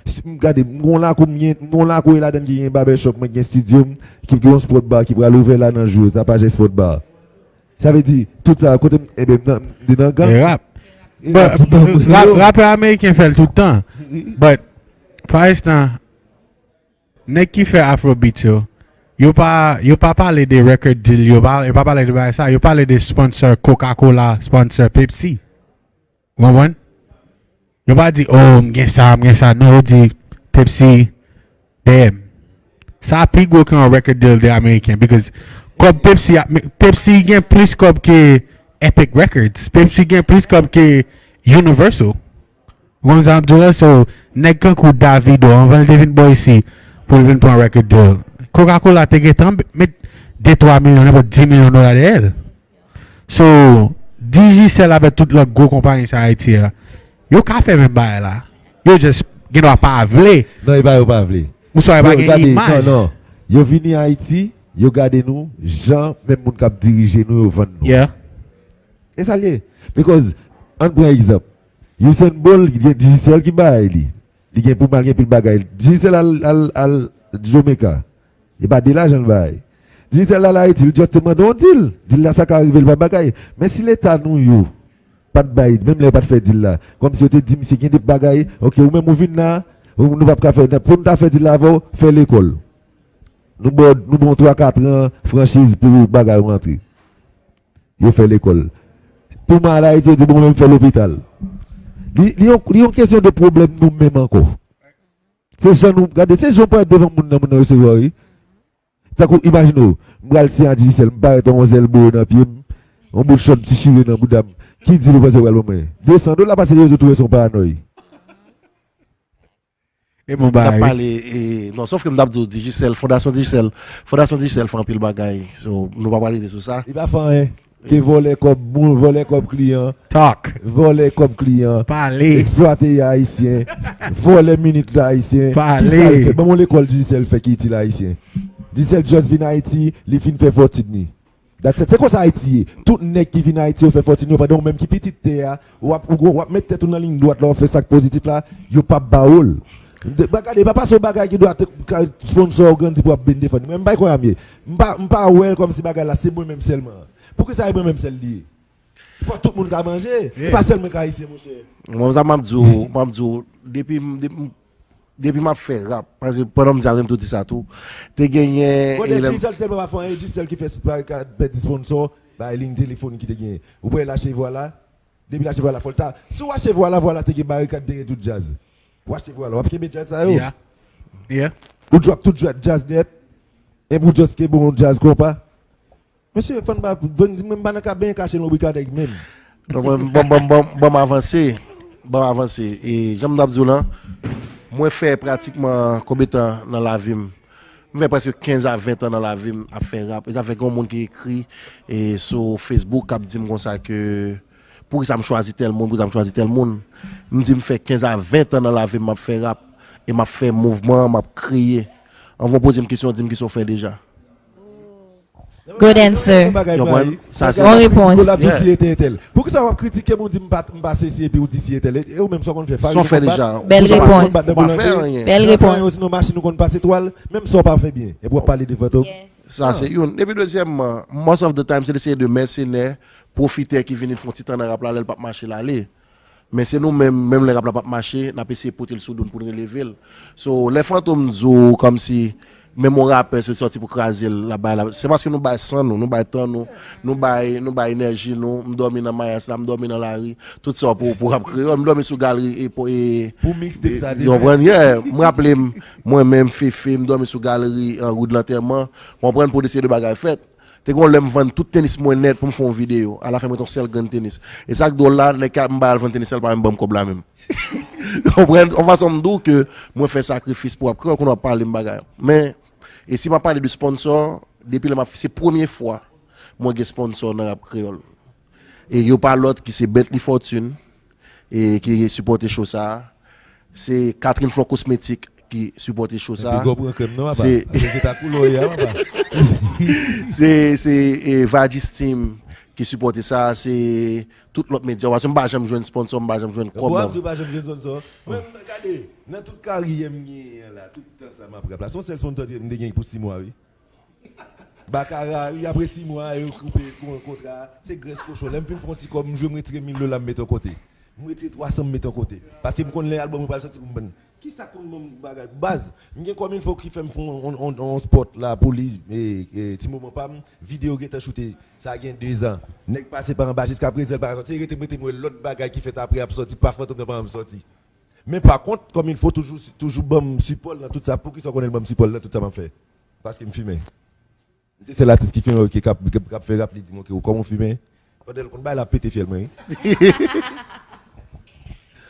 Si m gade, m gon lakou m gen, m gon lakou e ladann ki gen barbershop mwen, gen studio m, ki gen yon sport bar ki pral ouvè la nan jou yo, Tapajè Sport Bar. Sa vle di, tout sa, kote m, ebyen, m nan, m nan gang. E rap. E rap, rap, rapè ameriken fè l tout tan. But, pa enstan, nèg ki fè Afrobeats yo, Yo pa, yo pa pale de record deal, yo pa, yo pa pale de bagay sa, yo pale de sponsor Coca-Cola, sponsor Pepsi. Ou konprann? Yo pa di, oh, m gen sa, m gen sa. Non, yo di, Pepsi, dèyè m. Sa pi gwo ke yon record deal de Ameriken, because kòb Pepsi, a- Pepsi gen plis kòb ke Epic Records. Pepsi gen plis kòb ke Universal. Ou konn sa m ap di w la, so, nèg kankou Davido, anvan l te vin bò isi, pou l vin pran record deal, Coca-Cola te gentan met de twa milyon, nenpòt dis milyon dola dèyè l. So, Digicel avèk tout lòt gwo konpayi sa Ayiti a, yo ka fè menm bagay la. Yo just gen dwa pa vle. Non, e pa yo pa vle. Ou sa yo pa gen Gade, non, imaj. Non. Yo vini Ayiti, yo gade nou, jan menm moun k ap dirije nou, yo vann nou. Yeah. E sa l ye. Because, ann pran egzanp. Usain Bolt, li gen Digicel ki bay li. Li gen Puma, li gen pil bagay. Digicel al, al, al Jamaica. E pa de lajan l bay. Digicel al Ayiti, li just te mande yon deal. Deal la sa ka rive, li pa bagay. Men si leta nou yo pa t bay, menm lè yo pa t fè deal la. Kòmsi yo te di misye gen de bagay, ok, ou menm ou vin la, ou- nou p ap ka fè, pou nou ta fè deal la avè w, fè lekòl. Nou ba w, nou ba w twa katran franchiz pou bagay ou antre. Yo fè lekòl. Pou m al Ayiti, yo di bon, men m fè lopital. Li, li, yon, li yon kesyon de pwoblèm nou menm ankò. Se jan nou, gade, se jan w parèt devan moun nan, moun nan resevwa w, wi. Tankou, imajine w, m pral siyen a Digicel, m parèt yon zèl boure nan pye m, yon bout chòt m ti chire nan bouda m. Ki deal ou panse yo pral ban mwen? De san dola pase rezo tou se yon paranòy. E bon N ap bagay. pale, e, non, sòf ke m t ap di w, Digicel, Fondasyon Digicel, Fondasyon Digicel fè anpil bagay. So, nou pa pral rete sou sa. Li pa fè anyen. Ke vòlè kòb moun, vòlè kòb kliyan, Talk. Vòlè kòb kliyan, Pale. Eksplwate Ayisyen, vòlè minit Ayisyen. Pale. Kisa l fè? Ban m yon lekòl Digicel fè ki itil Ayisyen. Digicel just vin Ayiti, li fin fè fòtin li. That's it. Se konsa Ayiti ye. Tout nèg ki vin Ayiti, yo fè fòtin yo pandan ou menm ki pitit tè a, w ap, ou, w ap met tèt ou nan liy dwat la, w ap fè sa k pozitif la, yo p ap ba ou l. De- ba- Gade, pa pase yon bagay ki dwa te- ka- sponsor ou grandi pou ap ben defann. Mwen, m pa kwè a m ye. M pa, m pa wè l kòmsi bagay la se mwen menm sèlman. Poukisa e mwen menm sèl li ye? Fò tout moun ka manje. E pa sèl mwen k ayisyen, monchè. Mwen, sa m ap di w, m ap di w, depi m, depi m, depi m ap fè rap, paske pandan m di sa, m toujou di sa tou, te genyen Kote elèv. Digicel tèlman pa fè anyen, Digicel ki fè barikad, pèdi sponsor, bay liy telefòn ki te genyen. Ou wè l achte vwala, depi l achte vwala, fò l ta. Si w achte vwala, vwala te gen barikad dèyè tout djaz. W achte vwala, w ap kenbe djaz sa yo. Yeah. Yeah. Ou drop tout djaz, djaz nèt, epi w just kenbe yon djaz konpa. Mesye, fò n pa, fò n di mwen m pa nan ka benyen kache lonbrik a nèg menm. Non, mwen, bon, bon, bon, bon, m avanse. Bon, m avanse. E jan m t ap di w lan, mwen fè pratikman konbyen tan nan lavi m? M fè prèske kenz a ven tan nan lavi m ap fè rap. E sa fè gen yon moun ki ekri e sou Facebook k ap di m konsa ke poukisa m chwazi tèl moun, poukisa m chwazi tèl moun. M di m fè kenz a ven tan nan lavi m m ap fè rap. E m ap fè mouvman, m ap kreye. Anvan w poze m kesyon, di m kisa w fè deja. Good answer. Yon repons. Yon repons. Poukisa w ap kritike moun di m pa, m pa sesi epi w di si etèl? E ou menm sa w konn fè? Sa w fè deja? Bèl repons. Ou pa fè anyen. Bèl repons. Osinon machin ou konn pase twal, menm sa w pa fè byen. Epi w ap pale de vant ou. Sa se youn. Epi dezyèmman, most of the time, se de, se de mèsenè, pwofitè ki vini fè yon ti tan nan rap la, lè l p ap mache, l ale. Men se nou menm, menm lè rap la p ap mache, n ap eseye pote l sou do n pou n releve l. So, lè Fantom di w kòmsi menm yon rapè se sòti pou kraze l, l ap bay la, se paske nou bay san nou, nou bay tan nou, nou bay, nou bay enèji nou. M dòmi nan mayas la, m dòmi nan lari, tout sa pou, pou rap kreyòl, m dòmi sou galri e, e, Pou mixtape sa te yon pran, yeah, m raple m, mwen menm, Fefe, m dòmi sou galri an wood lantèman, w konprann, pou eseye de bagay fèt. Te gen yon lè m vann tout tenis mwen nèt pou m fè yon videyo. Alafen mwen te yon sèl grenn tenis. E sa k dwòl la, nèg ka m bay al vann tenis la, l pa menm ban m kòb la menm. Konprann? Yon fason m di w ke mwen fè sakrifis pou rap kreyòl, kounye a w ap pale m bagay. Men, e si m ap pale de sponsor, depi lè m ap, se premye fwa mwen gen sponsor nan rap kreyòl. E yo pa lòt ki se Bentley Fortune, e ki sipòte show sa a. Se Catherine Flon Cosmétique ki sipòte show sa a. Piga w pran krèm non, papa. Se ta koulè w ye a, papa. Se, se e, Vagis Team ki sipòte sa a. Se tout lòt medya. Paske m pa janm jwenn sponsor, m pa janm jwenn kòb. Bon, ap di w pa janm jwenn sponsor. Mwen, gade, nan tout karyè m genyen an la, tout tan sa m ap rap la, se yon sèl sponsor m te gen pou sis mwa, wi. Bakara, wi, apre sis mwa, yo koupe kon- kontra. Se grès kochon. Lè m fin fè yon ti kòb, m jwe, m retire mil dola, m mete yon kote. M retire twa san, m mete yon kote. Paske m konn lè albòm yo pral sòti pou m bann. Kisa konn ban m bagay? Baz, m gen kòm enfo ki fè m fè on, on, on, on spot la pou li, e, e, ti moman pa m, videyo gentan choute, sa gen de zan. Nèg pase pa anba, jiska prezan l pa ka sòti, e rete m rete m wè lòt bagay ki fèt apre ap sòti, pa Fantom nan pa janm sòti. Men pa kont, kòm enfo toujou, toujou ban m sipò l nan tout sa. Poukisa w konnen l ban m sipò l nan tout sa m ap fè? Paske m fimen. Se sèl atis ki fimen, ok, k ap, k ap, k ap fè rap, li di m, ok, ou kòman w fimen? Pandan l konn bay la pete fyèl mwen, wi.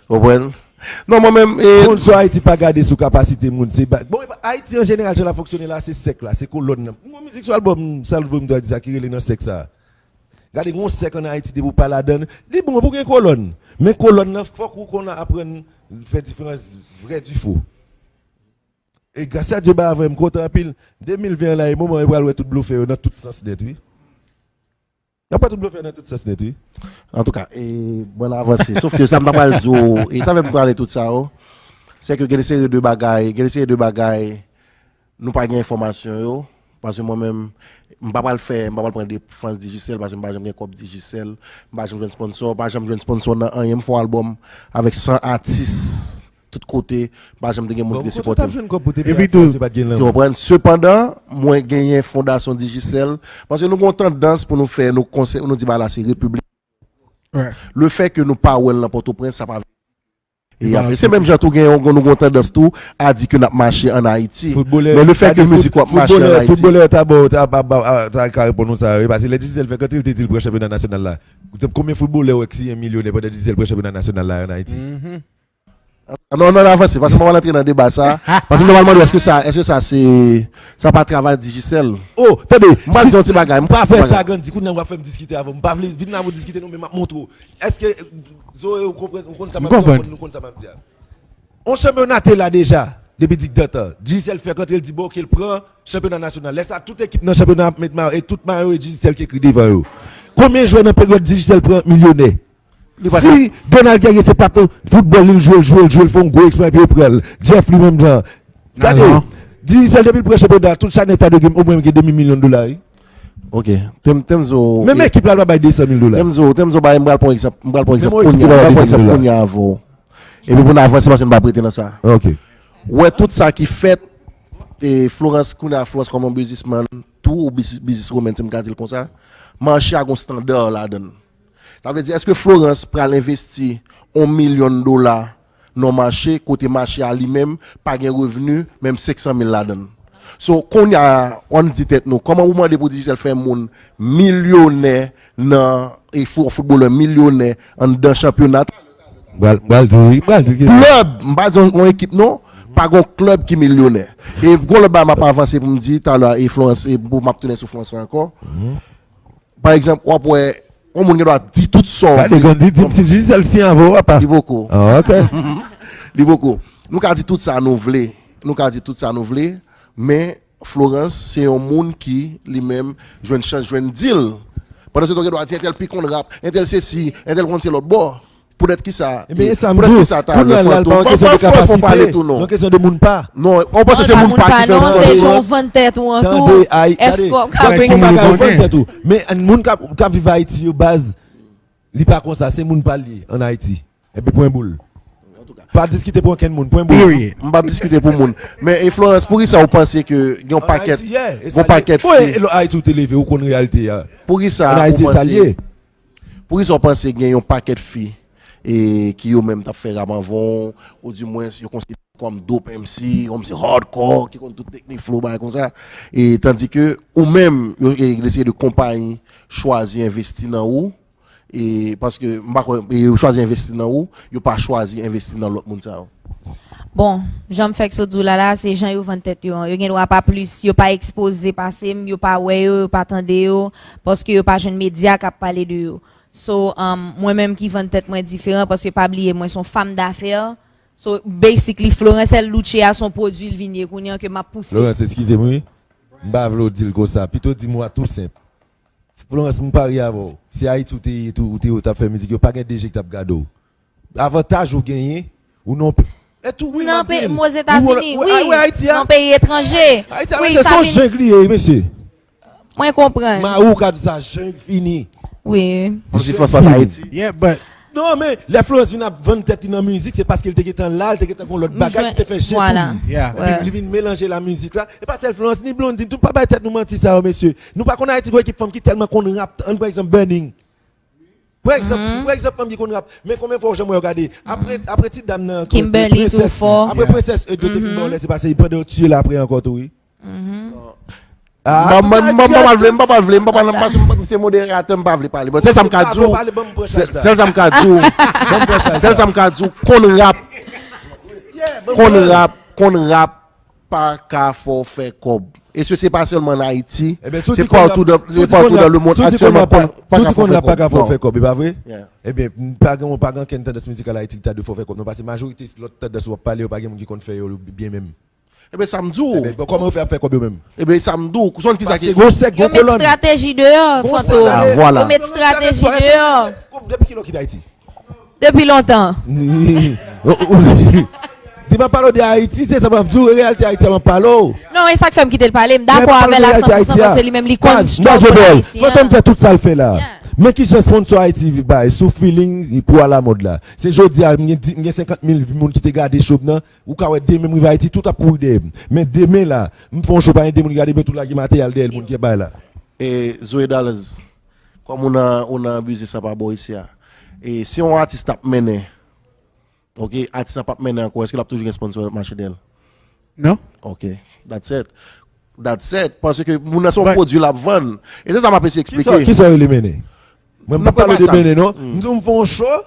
Konprann? Non, mwen menm, e, Sponsor Ayiti pa gade sou kapasite moun. Se ba, bon, Ayiti an jeneral, jan l ap fonksyone la, se sèk la, se kolòn nan. Yon mizik sou albòm, sou albòm m dwa di sa ki rele nan sèk sa. Gade, yon sèk an Ayiti, depi w pa ladann, li bon pou gen kolòn. Men kolòn nan, fòk ou konn aprann fè diferans vrè di fo. E gras a Dye ba avè m kontan anpil. De mil ven an la, e moman yo pral wè tout blofè yo nan tout sans nèt, wi. Y ap wè tout blofè nan tout sans nèt, wi. Antouka, e, bon, n avanse. Sof ke sa m ta pral di w, e sa fè m pale tout sa yo, se ke gen de seri de bagay, gen de seri de bagay, nou pa gen enfòmasyon yo, paske mwen menm, m pa pral fè, m pa pral pran defans Digicel, paske m pa janm gen kòb Digicel, m pa janm jwenn sponsor, pa janm jwenn sponsor nan anyen, m fè yon albòm avèk san atis, tout kote, m pa janm te gen moun ki te sipòte m. Epi tou, se pa t gen lanmou. Sepandan, mwen genyen fondasyon Digicel, paske nou gen yon tandans pou nou fè, nou konsè, nou di bagay la se repiblik. Le fè ke nou pa wè l nan Pòtoprens, sa pa vle di. E se menm jan tou gen yon, nou gen yon tandans tou a di ke n ap mache ann Ayiti. Men le fè ke mizik ou ap mache ann Ayiti. Foutbolè ta ba w, ta, ta, ta, ta ka reponn ou sa, wi, paske lè Digicel fèk antre, li te di l pran chanpyona nasyonal la. Konbyen foutbolè ou wè ki se yon milyonè pandan Digicel pran chanpyona nasyonal la ann Ayiti? Non, non, avanse, paske mwen pral antre nan deba sa. Paske m ta pral mande w, èske sa, èske sa se, sa pa travay Digicel? Oh, tande, m pral di yon ti bagay, m pa fè sa, Grandy, kounye a m pral fè m diskite avè w. M pa vle vin la pou diskite non, men m ap montre w. Èske Zoe, ou konprann, ou konn sa m ap di a, ou konn sa m ap di a. On chanpyona te la deja, depi digdantan. Digicel fèk antre, l di bon, ok, l pran chanpyona nasyonal. Lè sa, tout ekip nan chanpyona ap met mayo, e tout mayo e Digicel ki ekri devan yo. Konbyen jwè nan peryòd Digicel pran milyonè? Si Donald Guerrier se pa t foutbòl li l jwe, l jwe, l jwe, l fè yon gwo eksplwa epi yo pran l. Jeff li menm jan. Gade, Digicel depi l pran chanpyona, tout chanèl ta dwe gen omwen gen de mil milyon dola, wi. Ok. Tem, Temzo. Menm ekip la pa bay de san mil dola. Temzo, Temzo, bay, m pral pran egzanp, m pral pran egzanp kounye a, m pral pran egzanp kounye a avè w. Epi pou n avanse, paske n p ap rete nan sa. Ok. Wè tout sa ki fèt, e Florence, kounye a Florence kòm yon biznismann, tou, ou biznis, bizniswoman, si m ka di l konsa, mache a gon estanda ladan l. Sa vle di, èske Florence pral envesti yon milyon dola nan mache, kote mache a li menm pa gen revni, menm senk san mil ladan l? So, kounye a, ann di tèt nou, kòman ou mande pou Digicel fè moun milyonè nan, e fou-, foutbolè milyonè anndan chanpyona? M pral, m pral di w, wi, m pral di w. Klèb, m pa di yon ekip non, pa gon klèb ki milyonè. E gon lòt bagay m ap avanse pou m di talè, e Florence, e pou m ap tounen sou Florence ankò. Pa egzanp, w ap wè, yon moun gen dwa di tout sa w vle. Gade, Grandy, di m si Digicel siyen avè w, papa. Li poko. Ah, ok. Li poko. Nou ka di tout sa nou vle. Nou ka di tout sa nou vle, men Florence se yon moun ki, li menm, jwenn chans jwenn deal. Pandan se tan, w gen dwa di entèl pi konn rap, entèl sesi, entèl konn se lòt bò. Poutèt kisa? Ebyen, e sa m di w. Kounye a la, l pa yon kesyon de kapasite. Yon kesyon de moun pa. Non, ou panse se moun pa ki fè moun pa. Se jan w vann tèt ou an tou. Èske w ka vann tèt ou? Men moun k ap, k ap viv Ayiti yo, baz, li pa konsa. Se moun pa l ye ann Ayiti. Epi pwen boul. Pa diskite pou okenn moun. Pwen boul. M p ap diskite pou moun. Men, e Florence, poukisa ou panse ke gen yon pakèt, gen yon pakèt fi. Ayiti ou te leve, ou konn reyalite a. Poukisa ou panse Poukisa w panse gen yon pakèt fi e ki yo menm t ap fè rap anvan w, oudimwens yo konsidere w kòm dope M C, kòm se hardcore, ki konn tout teknik flow, bagay konsa, e tandike ou menm, yo, e, eseye de konpayi chwazi envesti nan ou, e paske m pa kwè, e yo chwazi envesti nan ou, yo pa chwazi envesti nan lòt moun sa yo. Bon, jan m fèk sot di w la la, se jan yo vann tèt yo an. Yo gen dwa pa plis, yo pa ekspoze pase m, yo pa wè yo, yo pa tande yo, paske yo pa jwenn medya k ap pale de yo. So, um, mwen menm ki vann tèt mwen diferan, paske pa bliye, mwen se yon fanm dafè. So, basically, Florence El Luche a se yon pwodui l vin ye kounye an ke m ap pouse. Florence, eskize m wi. M pa vle w di l konsa. Pito di m w a tou senp. Florence, m parye avè w. Si Ayiti w te ye tou, ou te ye, w t ap fè mizik, yo pa gen D J ki t ap gade w. Avantaj ou genyen, ou nan yon peyi. E tou wi, m ap di l. Nan peyi, m Ozetazini, wi. Nan peyi etranje. Ayiti a, mesye, se yon jeng li ye, wi, mesye. Mwen konprann. Mari w ka di sa, jeng fini. Wi. Kòmsi Florence pa t Ayiti. Yeah, but Non, men lè Florence vin ap vann tèt li nan mizik, se paske li te gentan la, li te gentan gon lòt bagay ki te fè je sou li. Epi li vin melanje la mizik la. E pa sèl Florence, ni Blondine, tout pa bay tèt nou manti sa yo, mesye. Nou pa konn Ayiti gon ekip fanm ki tèlman konn rap, ann pran egzanp Burning. Pran egzanp, pran egzanp fanm ki konn rap. Men konbyen fwa ou janm wè yo gade? Apre, apre ti dam nan, Kimberly tou fò. Apre Princess, e, de ki vin bò lè, se pase, pandan yo tiye l apre ankò tou, wi. Ah, m pa, m pa, m pa pral vle, m pa pral vle, m pa pral, m pa, m se moderatè, m pa vle pale. Bon, sèl sa m ka di w, sèl sa m ka di w, sèl sa m ka di w, konn rap, konn rap, konn rap pa ka fè w fè kòb. E se, se pa sèlman an Ayiti, se partou dan, se partou dan le mond aktyèlman, konn rap pa ka fè w fè kòb, e pa vre? Ebyen, pa gen, pa gen okenn tandans mizikal Ayiti ki ta dwe fè w fè kòb, non, paske majorite lòt tandans w ap pale yo, pa gen moun ki konn fè yo byen menm. Ebyen, sa m di w. Ebyen, bon, kòman yo fè ap fè kòb yo menm? Ebyen, sa m di w. Ou sonn ki sa ki. Paske gon sèk, gon kolòn. Yo met estrateji deyò, Fantom. Ah, vwala. Yo met estrateji deyò. Depi kilè w kite Ayiti? Depi lontan. Di m ap pale w de Ayiti, se sa m ap di w, reyalite Ayiti a m ap pale w. Non, e sa k fè m kite l pale, m dakò avè l a san pou san paske li menm li konn struggle ayisyen an. Fantom fè tout sa l fè la. Men kijan sponsò Ayiti bay sou feeling pou alamòd la. Se jodi a, m gen di, m gen senkant mil moun ki te gade show m nan. Ou ka wè demen m rive Ayiti, tout ap kouri dèyè m. Men demen la, m fè yon show, pa gen de moun ki gade, men tou lage materyèl dèyè l, moun ki bay la. E Zoe Dallas, kòm ou nan, ou nan biznis la pa bò isi a. E si yon atis t ap mennen, ok, atis la p ap mennen ankò, èske l ap toujou gen sponsor k ap mache dèyè l? Non. Ok, that's it. That's it. Paske moun nan se yon pwodui l ap vann. E se sa m ap eseye eksplike. Kisa, kisa yo rele mennen? Mwen, m p ap pale de mennen, non. M di w m fè yon show,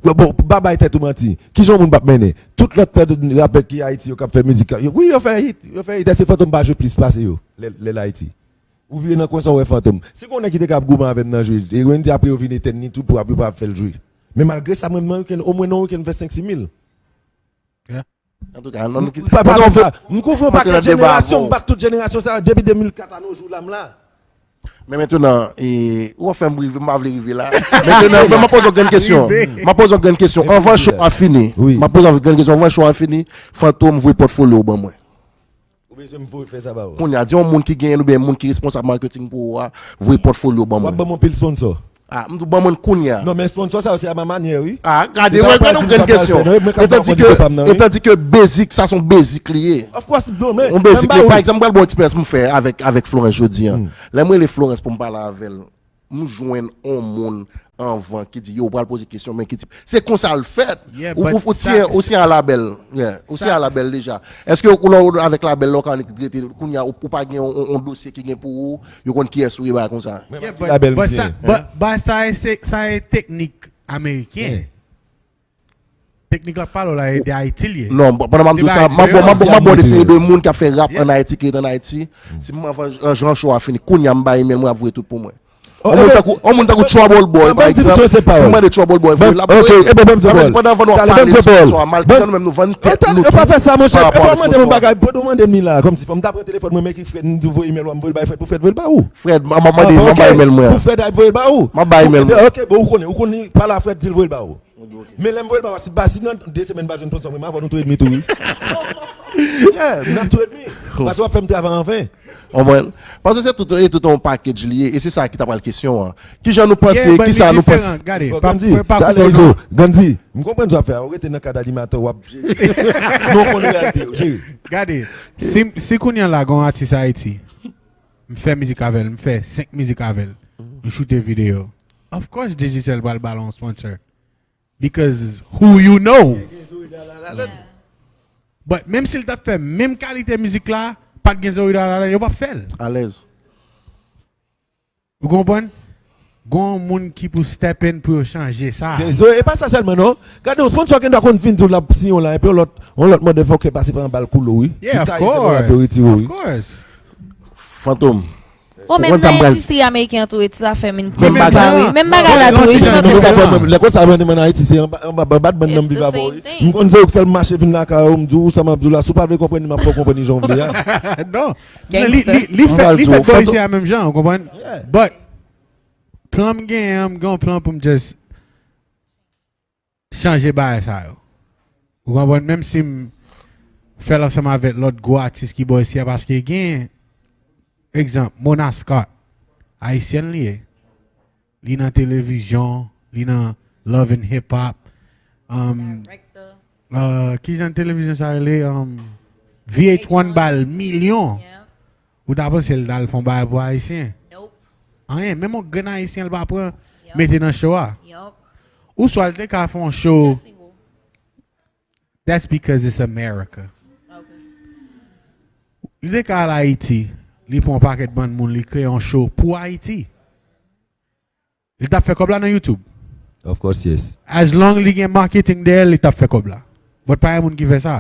Bon, bon, pa bay tèt ou manti. Kijan yon moun p ap mennen? Tout lòt tèt rapè ki Ayiti yo k ap fè mizik la. Yo, wi, yo fè hit. Yo fè hit. Èske Fantom pa jwe plis pase yo? Lè, lè l Ayiti. Ou vire nan kwen sa, ou wè Fantom. Si gen yon nèg ki te ka ap goumen avè m nan jwe, e Wendy apre yo vin etèn li tou pou ap, yo pa ap fè l jwe. Men malgre sa, mwen, mwen, omwen nan weekend m fè senk, sis mil. Antouka, non, nou kite. Pa, pa sa. M kouvri yon pakèt jenerasyon, m bat tout jenerasyon sa yo depi de mil kat a nos jours la, m la. Men mentnan, e, ou fè m rive, m pa vle rive la. Mentnan, men m ap poze yon grenn kesyon. M ap poze yon grenn kesyon. Anvan show a fini, m ap poze yon grenn kesyon. Anvan show a fini, Fantom, voye pòtfolyo w ban mwen. Ou bezwen m voye fè sa ba ou? Kounye a, di yon moun ki genyen oubyen moun ki responsab marketing pou ou a, voye pòtfolyo ban mwen. W ap ban m anpil sponsor. Ah, m di w ban mwen kounye a. Non, men sponsor sa yo se a ma manyè, wi. Ah, gade, wè, gade yon grenn kesyon. Etandike, etandike basic, sa se yon basic li ye. Of course, bro, men yon basic li ye. Pa egzanp, m pral ba w eksperyans m fè avèk, avèk Florence jodi a. Lè m rele Florence pou m pale avè l, m jwenn yon moun anvan ki di, yo, w pral poze kesyon, men ki tip. Se konsa l fèt. Ou, ou, ou siyen, ou siyen a labèl. Yeah. Ou siyen a labèl deja. Èske ou, lè w avèk labèl la, ou ka rete, kounye a, ou, ou pa gen yon, yon, yon dosye ki gen pou ou, yo konn kiyès ou ye, bagay konsa. Mwen pa gen labèl m siyen. But sa, but, but sa e, se, sa e teknik ameriken. Teknik la pale w la, e de Ayiti l ye. Non, pandan m ap di w sa, m ap, m ap, m ap, m ap ba w de seri de moun k ap fè rap ann Ayiti, ki ret ann Ayiti. Si m anvan jan show a fini, kounye a m bay email mwen, ap voye tout pou mwen. On moun tankou, on moun tankou Trouble Boy, pa egzanp, si m mande Trouble Boy voye l, l ap voye. Sa vle di pandan avan nou ap pale sou sa, malgre nou menm nou vann tèt nou tou pa rapò ak pwodiksyon an. Ou pa mande m yon bagay, ou mande m li la, kòmsi fò m ta pran telefòn mwen, men ki Fred, m di voye email ou a, m voye l bay Fred pou Fred voye l ba ou. Fred, m ap mande, m ap bay email mwen. Pou Fred al voye l ba ou. M ap bay email mwen. Ok, bon, ou konnen, ou konnen, pale a Fred, di l voye l ba ou. Men lè m voye l ba ou, si, si nan de semèn m pa jwenn sponsor mwen, m a ba w nou tou edmi tou, wi. Yeah, n ap tou edmi. Paske w ap fè m travay anven. Konprann? Paske se tout, e tout yon package li ye, e se sa ki ta pral kesyon an. Kijan nou panse, kisa nou panse? Gade, pa, pa, pa koupe w non. Gandhi, m konprann sa w ap fè a, ou rete nan kad animatè, w ap, nou konn reyalite yo. Gade, si, si kounye a la, gon atis Ayiti, m fè mizik avè l, m fè senk mizik avè l, m choute videyo. Of course, Digicel pral ba l yon sponsor. Because who you know? But menm si l t ap fè menm kalite mizik la, pa t gen Zoe Dallas ladan, yo p ap fè l. Alèz. Ou konprann? Gon moun ki pou step in pou yo chanje sa. Zoe, e pa sa sèlman non. Gade, yon sponsor gendwa konn vin di w l ap siyen w la, epi yon lòt, yon lòt motherfucker pase pran bal koule w, wi. Yeah, of course. Li taye zèb w la, epi yo retire w, wi. Fantom. Bon, menm nan endistri ameriken an tou, e ti zafè m vin pran pa, wi. Menm bagay la tou, wi, Fantom. Lè konsa, mwen, mwen Ayiti, se anba, anba, anba bad band nan m viv avè w, wi. M konn se ou k fè l mache vin lakay ou, m di w sa m ap di w la, si w pa vle konprann li, m ap fè w konprann li jan w vle a. Non. Li, li, li fèt, li fèt bò isi a menm jan, ou konprann? But, plan m genyen an, m gen yon plan pou m just chanje bagay sa yo. Ou konprann? Menm si m fè l ansanm avèk lòt gwo atis ki bò isi a, paske gen, egzanp, Mona Scott, ayisyèn li ye. Li nan televizyon, li nan Love and Hip Hop. Um, Director. Uh, ki jan televizyon sa rele? Um, V H one ba l milyon. Yeah. Ou ta panse l t al fè yon bagay pou ayisyen? Nope. Anyen, menm yon grenn ayisyen l pa pran Yup. Mete nan show a. Yup. Ou swa l te ka fè yon show. Jesse Woo. That's because it's America. Okay. Li te ka al Ayiti, li pran yon pakèt bann moun, li kreye yon show pou Ayiti. Li t ap fè kòb la nan YouTube. Of course, yes. As long li gen marketing dèyè l, li t ap fè kòb la. But pa yon moun ki fè sa.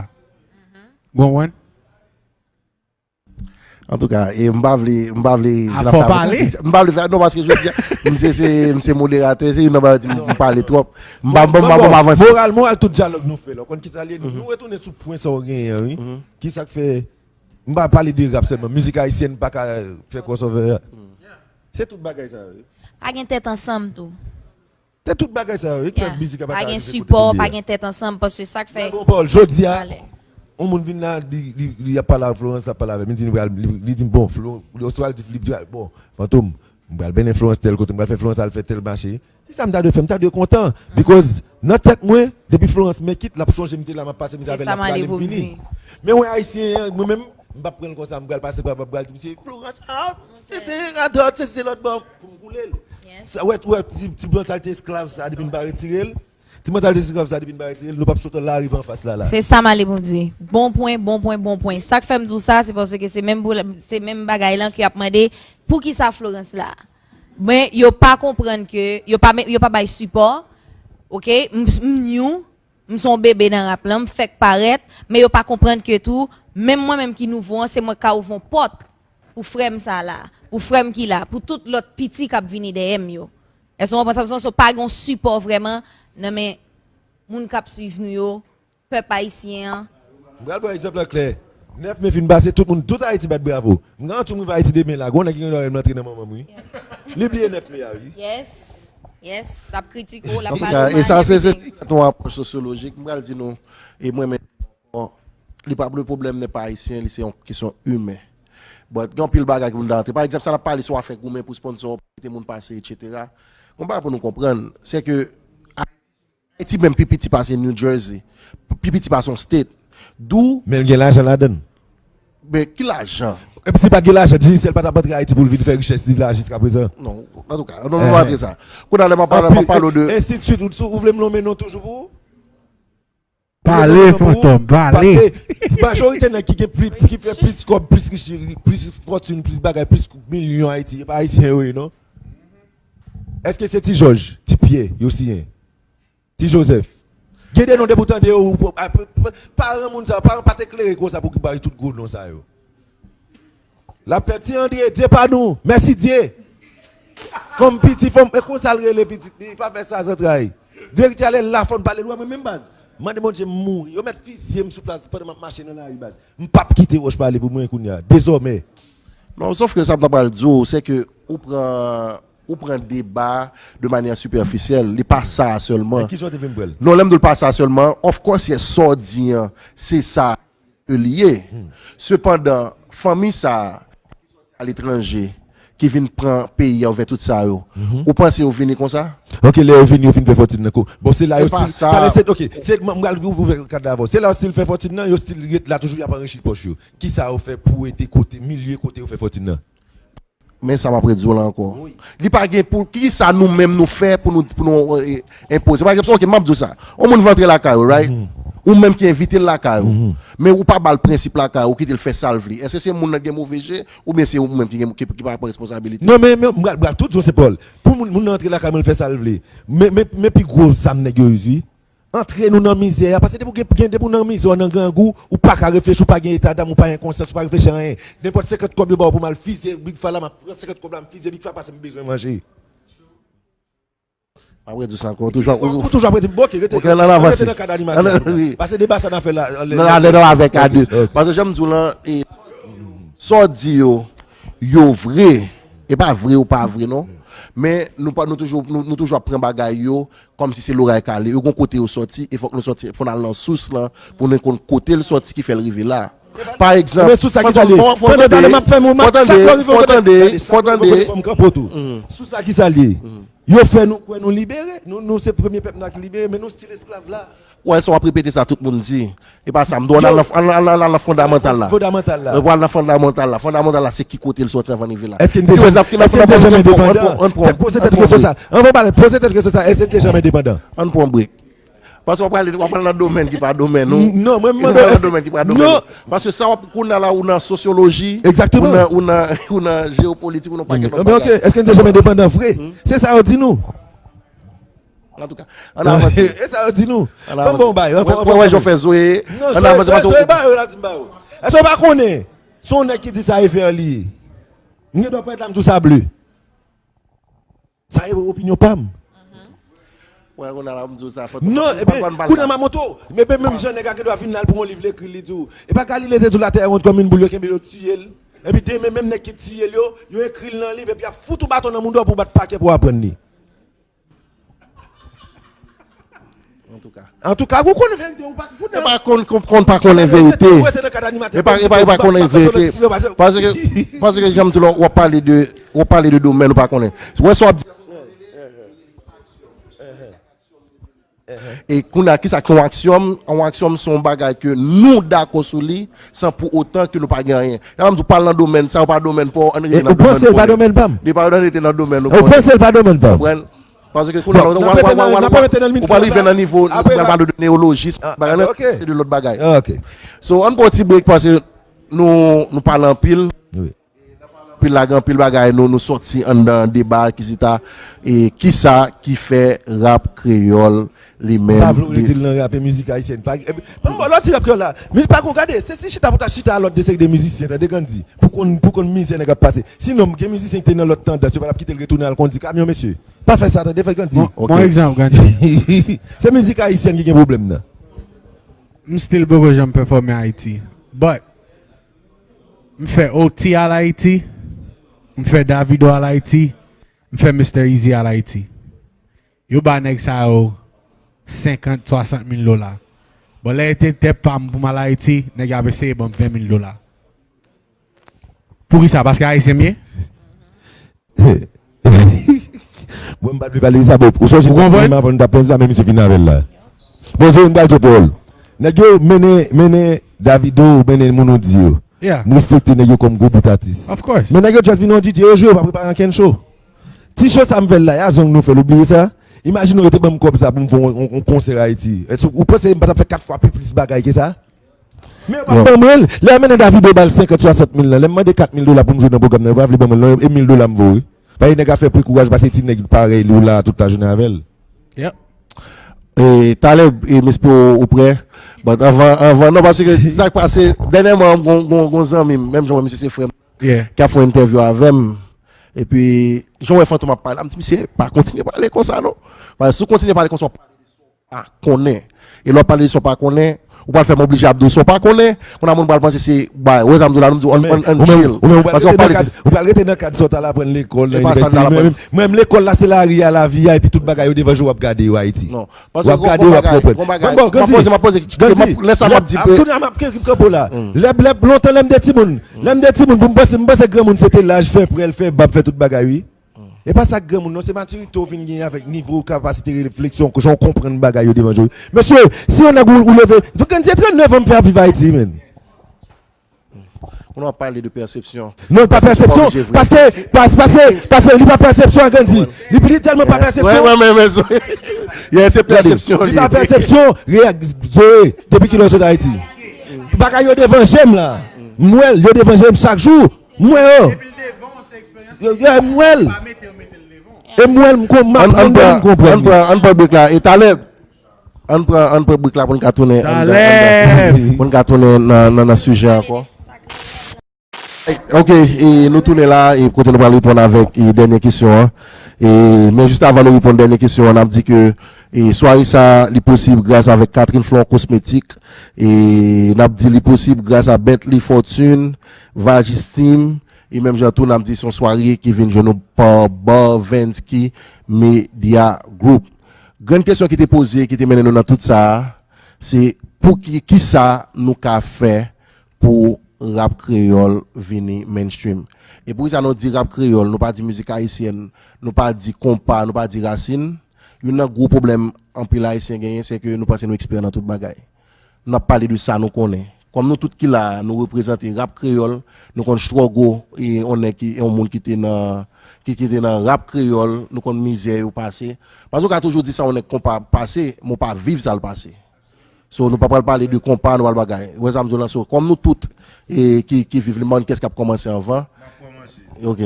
Ou konprann? Antouka, e m pa vle, m pa vle Ah, fò pale. M pa vle fè, non, paske jodi a, m se, se, m se moderatè, se youn nan bagay di m, m pale twòp. M pa, m pa, m pa, m pa avanse. Moral, moral tout dyalòg nou fè la. Ou konn ki sa l ye? Nou retounen sou pwen sa w genyen an, wi. Ki sa k fè, m pa pale de rap sèlman, mizik ayisyèn pa ka fè crossover a. Se tout bagay sa yo, wi. Pa gen tèt ansanm tou. Se tout bagay sa yo, wi, ki fè mizik a pa Pa ka gen rive kote sipò, pou li pa ye. Gen tèt ansanm, paske sa k fè. Bon, Paul, jodi a, Pale. yon moun vin la, li, li, li ap pale avèk Florence, ap pale avèk, li di, li, li, li di m, bon, Flo, li, oswa li di, li di, bon, Fantom, m pral mennen Florence tèl kote, m pral fè Florence al fè tèl mache. Se sa m ta dwe fè, m ta dwe kontan. Because, nan tèt mwen, depi Florence men kit, l ap sonje m te la, m ap pase mizè Se avè l, sa l ap m ale rale m pou m vini. Di. Men wè ayisyen an, mwen menm, m p ap pran l konsa, m pral pase pa, m pral di misye, Florence, ah, se te radòt, se se lòt bò, pou m koule l. Yes. Sa, wè, wè, ti, ti mantalite esklav sa, depi m pa retire l, ti mantalite esklav sa, depi m pa retire l, nou p ap sot la rive anfas la, la. Se sa m ale pou m di. Bon pwen, bon pwen, bon pwen. Sa k fè m di w sa, se paske se menm, pou- se menm bagay lan ke y ap mande poukisa Florence la. Men yo pa konprann ke, yo pa, yo pa bay sipò, oke? M, m new, m se yon bebe nan rap lan, m fèk parèt, men yo pa konprann ke tou, menm mwen menm ki nouvo an, se mwen k ka ouvri yon pòt pou frè m sa la, pou frè m ki la, pou tout lòt piti k ap vini dèyè m yo. Èske w konprann sa m di w? So, pa gen yon sipò vrèman nan men moun k ap swiv nou yo, pèp ayisyen an. M pral ba w egzanp la klè. Nèf me fin pase, tout moun, tout Ayiti bat bravo. M garanti w, m rive Ayiti demen la, gon nèg ki gen dwa rantre nan manman m, wi. Li bliye nèf me a, wi. Yes. Yes. L ap kritike w, l ap Antouka, pale w e sa mal, se se everything. Yon apwòch sosyolojik, m pral di nou, e mwen menm, bon, li pa, le problème n'est pas haïtien, li se yon kesyon imen. But gen anpil bagay ki pou nou antre. Pa egzanp, sa n ap pale sou afè goumen pou sponsor, kite moun pase, etsetera. Yon bagay pou nou konprann, se ke Ayiti menm pi piti pase New Jersey, pi piti pase yon state. Dou, Men l gen lajan ladan l. Men ki lajan? Epi si pa t gen lajan, Digicel pa t ap antre Ayiti pou l vin fè richès li la jiska prezan. Non, antouka, non, nou antre sa. Kounye a lè m ap pale, m ap pale de Ensi de suite, ou, ou vle m lonmen non toujou pou ou? Pale, Fantom, pale. Paske majorite nèg ki gen pli, ki fè plis kòb, plis rich, plis fòtin, plis bagay, plis milyon Ayiti, e pa ayisyen yo ye, non? Èske se Ti Jòj, Ti Pyè, yo siyen? Ti Jozèf. Gen de non depi w tande yo, ou, a, p, p, paran moun sa, paran pa te klere konsa pou ki bay tout gwo non sa yo. L ap fè Ti André, Dye pa nou, mèsi Dye. Fanm piti, fanm, e konsa l rele pitit li, pa fè sa zantray. Verite a lè l la, fò n pale lwa, mwen menm baz. Mande Bondye m mouri. Yo mèt fizye m sou plas pandan m ap mache nan lari baz. M p ap kite wòch pale pou mwen kounye a. Dezòmè. Non, sof ke sa m ta pral di w, se ke ou pran, ou pran deba de manyè sipèfisyèl. Li pa sa sèlman. Men ki jan w te vin pran l? Non, lè m di w l pa sa sèlman, of course, yes, sa w di an, se sa ke li ye. Sepandan, fanmi sa a, aletranje, ki vin pran peyi a, ouvè tout sa yo, ou panse yo vini konsa? Ok, lè yo vini, yo fin fè fòtin nan ko. Bon, se la yo E pa stil. sa. Talè se, ok, se, m, m pral ouvè kad la avè w. Se la yo stil fè fòtin nan, yo stil ret la toujou, y ap anrichi pòch yo. Kisa yo fè pou ede kote, milye kote yo fè fòtin nan? Men sa m ap redi w la ankò. Li pa gen pou, kisa nou menm nou fè pou nou, pou nou, e, enpoze? Pa egzanp, ok, m ap di w sa. Yon moun vle antre lakay ou, right? Ou menm ki envite l lakay ou. Men ou pa ba l prensip lakay ou, ou kite l fè sa l vle. Èske se moun nan ki gen move je, oubyen se ou menm ki gen, ki, ki pa pran responsabilite? Non, men, men, m pral, m pral tout di w, se Paul. Pou moun, moun nan antre lakay mwen, l fè sa l vle. Men, men, men pi gwo zam nèg yo use, wi. Antre nou nan mizè a. Paske depi w gen, gen, depi w nan mizè, w nan grangou, ou pa ka reflechi, ou pa gen eta dam, ou pa gen konsyans, ou pa reflechi anyen. Nenpòt senkant kòb yo ba w pou m al fizye Big Fa la, m ap pran senkant kòb la, m fizye Big Fa paske m bezwen manje. M ap redi w sa ankò. Toujou ap, Ou toujou ap redi m, bon, ok, rete, ok, ann avanse. Rete nan kad animatè a. Pase deba sa n ap fè la. Nan, nan, nan, avèk a de. Paske jan m di w lan, e, sa w di yo, yo vre. E pa vre ou pa vre, non. Men nou pa, nou toujou, nou, nou toujou ap pran bagay yo kòmsi se loray kale. Yo gon kote yo sòti, e fòk nou sòti, fò n al nan sous lan, pou nou konn kote l sòti ki fè l rive la. Pa egzanp, men sou sa ki sa l ye? Pandan talè m ap fè moun, chak lè w rive yon kote, gade, chak lè w rive yon kote, fò m kanpe w tou. Sou sa ki sa l ye? Yo fè nou kwè nou libere. Nou, nou se premye pèp nwa ki libere, men nou still esklav la. Wè, sa w ap repete sa tout moun di. E pa sa, m di w al nan, al, al, al nan fondamantal la. Fondamantal la. Mwen pral nan fondamantal la. Fondamantal la, se ki kote l sòti anvan n rive la. Èske n te janm, èske n te janm endepandan? Se poze tèt kesyon sa. Anvan w pale, poze tèt kesyon sa. Èske n te janm endepandan? Ann pran break. Paske w ap prale, w ap prale nan domèn ki pa domèn ou. Non, mwen, mwen mande w, èske domèn ki pa domèn ou. Paske sa w ap, kounye a la, ou nan sosyoloji, ou nan, ou nan, ou nan jeyopolitik, ou nan pakèt lòt bagay. Èske n te janm endepandan vre? Se sa yo di nou. Antouka, ann avanse. E sa yo di nou. Ann avanse. Ban m ba w bay. Wè, wè, wè, jan w fè Zoe. Ann avanse, paske Zoe ba yo la di m ba yo. Èske w pa konnen? Se yon nèg ki di sa Ever li ye. M gen dwa parèt la, m di w sa ble. Sa e opinyon pa m. Wè, kounye a la, m di w sa, fò non, ebyen, kounye a m a montre w. Men, men, menm jan nèg la gen dwa vin la, l pran yon liv, l ekri, li di w. E pa Galile te di w, la terre est ronde comme une boule, yo kenbe l, yo tiye l. Epi demen, menm nèg ki tiye l yo, yo ekri l nan liv, epi y ap fout ou baton nan mouda w pou w bat pakè pou w aprann li. Antouka. Antouka, ou konnen verite, ou pa konnen. E pa konn, konn, konn pa konnen verite. Ou rete nan kad animatè. E pa, e pa, e pa konnen verite. Paske, paske, jan m di w la, w ap pale de, w ap pale de domèn ou pa konnen. Wè sa w ap di. E kounye a, kisa ki yon aksiyòm? Yon aksiyòm se yon bagay ke nou dakò sou li, san pou otan ke nou pa gen anyen. Sa vle di w pale nan domèn sa, ou pa domèn pa w, ann rete nan domèn nou konnen. Ou panse l pa domèn pa m? Li pa ann rete nan domèn nou konnen. Ou panse l pa domèn pa m? Konprann? Paske kounye a, w ap rive nan nivo, nou pral pale de newoloji, bagay la, se de lòt bagay. So, ann pran yon ti break paske nou, nou pale anpil. Anpil la, gen anpil bagay nou, nou sòti anndan deba, kisita, e kisa ki fè rap kreyòl li menm. M pa vle w rete l nan rap e mizik ayisyèn. Pa, e, ban m ba w lòt ti rap kreyòl la. Mizik pa gon gade, se si chita pou ta chita a lòt de seri de mizisyen, tande Gandhi. Pou konn, pou konn mizè nèg ap pase. Sinon, gen mizisyen ki te nan lòt tandans, yo pa t ap kite l retounen al kondi kamyon, mesye. Pa fè sa, tande, fè Gandhi. Bon, bon egzanp, Gandhi. Se mizik ayisyèn ki gen pwoblèm nan. M still poko janm pèfòme Ayiti. But, m fè O T al Ayiti, m fè Davido al Ayiti, m fè Mister Easy al Ayiti. Yo ba nèg sa yo senkant, swasant mil dola. Bon, lè yo te tè pa m pou m al Ayiti, nèg yo ap eseye ban m ven mil dola. Poukisa? Paske ayisyen m ye? Bon, m pa t vle pale de sa, bon, ou sonje menm avan nou t ap plenn sa, men misye vin avè l la. Bon, se yon bal twòp wòl. Nèg yo mennen, mennen Davido, mennen moun ou di yo. M respekte nèg yo kòm gwo bout atis. Men nèg yo just vin yon D J, yo jwe, yo pa prepare ankenn show. Ti show sa m fè l la, y a zong nou fè l, ou bliye sa? Imajine w yo te ban m kòb sa pou m fè yon, yon, yon konsè Ayiti. Èske ou panse m pa t ap fè kat fwa pi plis bagay ke sa? Men yo pa ban mwen l. Lè yo mennen Davido ba l senkant, swasant mil lan, lè m mande kat mil dola pou m jwe nan pwogram nan, yo pa vle ban mwen l non, e mil dola m voye. Paske nèg la fè pli kouraj pase ti nèg parèy li ou la tout lajounen avè l. E talè, e m espere w, ou prè. But anvan, anvan, non, paske sa k pase, dènyèman, gon, gon, gon zanmi m, menm jan w wè misye se frè m, ki ap fè yon entèvyou avè m. Epi, jan w wè Fantom ap pale la, m di, misye, pa kontinye pale konsa, non. Paske si w kontinye pale konsa, w ap pale de sa w pa konnen. E lè w ap pale de sa w pa konnen, ou pral fè m oblije ap di w sa w pa konnen. Kounye a moun pral panse se, bay, wè sa m di w la, nou m di w, ann, ann, ann chill. Paske w ap pale de. Ou pral rete nan kad sa w t al aprann lekòl, nan inivèsite. Mwen, mwen, lekòl la, se lari a, lavi a, epi tout bagay yo devan je w, w ap gade yo Ayiti. Non. W ap gade, w ap konprann. Bon, bon, Gandhi, m ap poze, m ap poze, Gandhi, lè sa m ap di, kounye a m ap kanpe w la. Lè, lè, lontan, lè m te timoun, lè m te timoun, pou m panse, m panse granmoun se te laj, fè prèl, fè bab, fè tout bagay, wi. E pa sa k granmoun, non, se matirite w vin genyen avèk nivo, kapasite refleksyon, jan w konprann bagay yo devan je w. Mesye, si yon nèg ou, ou leve, Gandhi, se trannèf an m fè ap viv Ayiti, menn. Ou nan pale de pèsepsyon. Non, pa pèsepsyon. Paske, pas-, paske, paske li pa pèsepsyon, Gandhi. Li, li tèlman pa pèsepsyon. Wè, wè, men, men, yeah, se pèsepsyon li. Li pa pèsepsyon, reyèl, Zoe, depi kilè w sot Ayiti? Bagay yo devan je m la. M wè l, yo devan je m chak jou. M wè yo. Yo, yo, m wè l. E m wè l, m kon-, m aprann de l, m konprann. Ann pran, ann pran break la. E talè, Ann pran, ann pran break la pou n ka tounen anndan, anndan, pou n ka tounen nan, nan, nan sijè ankò. Ok, e nou tounen la, e kote nou pral reponn avèk, e, dènye kesyon an. E, men jis avan nou reponn dènye kesyon an, n ap di ke, e, sware sa, li posib gras avèk Catherine Florent Cosmétique. E, n ap di li posib gras a Bentley Fortune, Vagistime. E menm jan tou, n ap di se yon sware ki vin jwenn nou pa Barvensky Media Group. Grann kesyon ki te poze, ki te mennen nou nan tout sa a, se pou ki, kisa nou ka fè pou rap kreyòl vini mainstream. E poukisa nou di rap kreyòl, nou pa di mizik ayisyèn, nou pa di konpa, nou pa di rasin? Youn nan gwo pwoblèm anpil Ayisyen genyen, se ke nou panse nou eksperyan nan tout bagay. N ap pale de sa nou konnen. Kòm nou tout ki la a, nou reprezante rap kreyòl, nou konn struggle e yon nèg ki, yon moun ki te nan, ki, ki te nan rap kreyòl, nou konn mizè yo pase. Paske w ka toujou di sa yon nèg konpa pase, men w pa viv sa l pase. So, nou pa pral pale de konpa, nou pral bagay. Wè sa m di w la, so, kòm nou tout e, ki, ki viv li, m pa konn kiyès k ap kòmanse anvan. M ap kòmanse. Ok.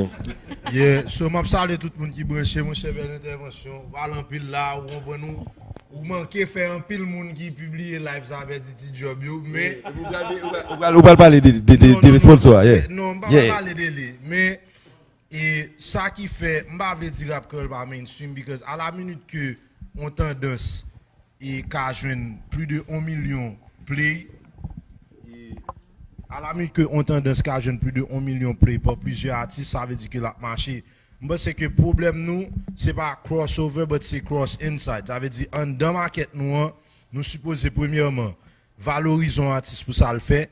Yeah, so m ap salye tout moun ki branche, monchè, bèl entèvansyon. Ou pale anpil la, ou konprann ou, ou manke fè anpil moun ki pibliye live sa pèdi ti djòb yo, men. Ou pral, ou pral, ou pral pale de, de, de, de sponsor a, yeah. Non, m pa pral pale de li, men e sa ki fè, m pa vle di rap kreyòl pa mainstream, because a la minit ke yon tandans e ka jwenn pli de yon milyon play, e a la minit ke yon tandans ka jwenn pli de yon milyon play pa plizyè atis, sa vle di ke l ap mache. M panse ke pwoblèm nou, se pa crossover, but se cross inside. Sa vle di anndan makèt nou an, nou sipoze premyèman valorize yon atis pou sa l fè,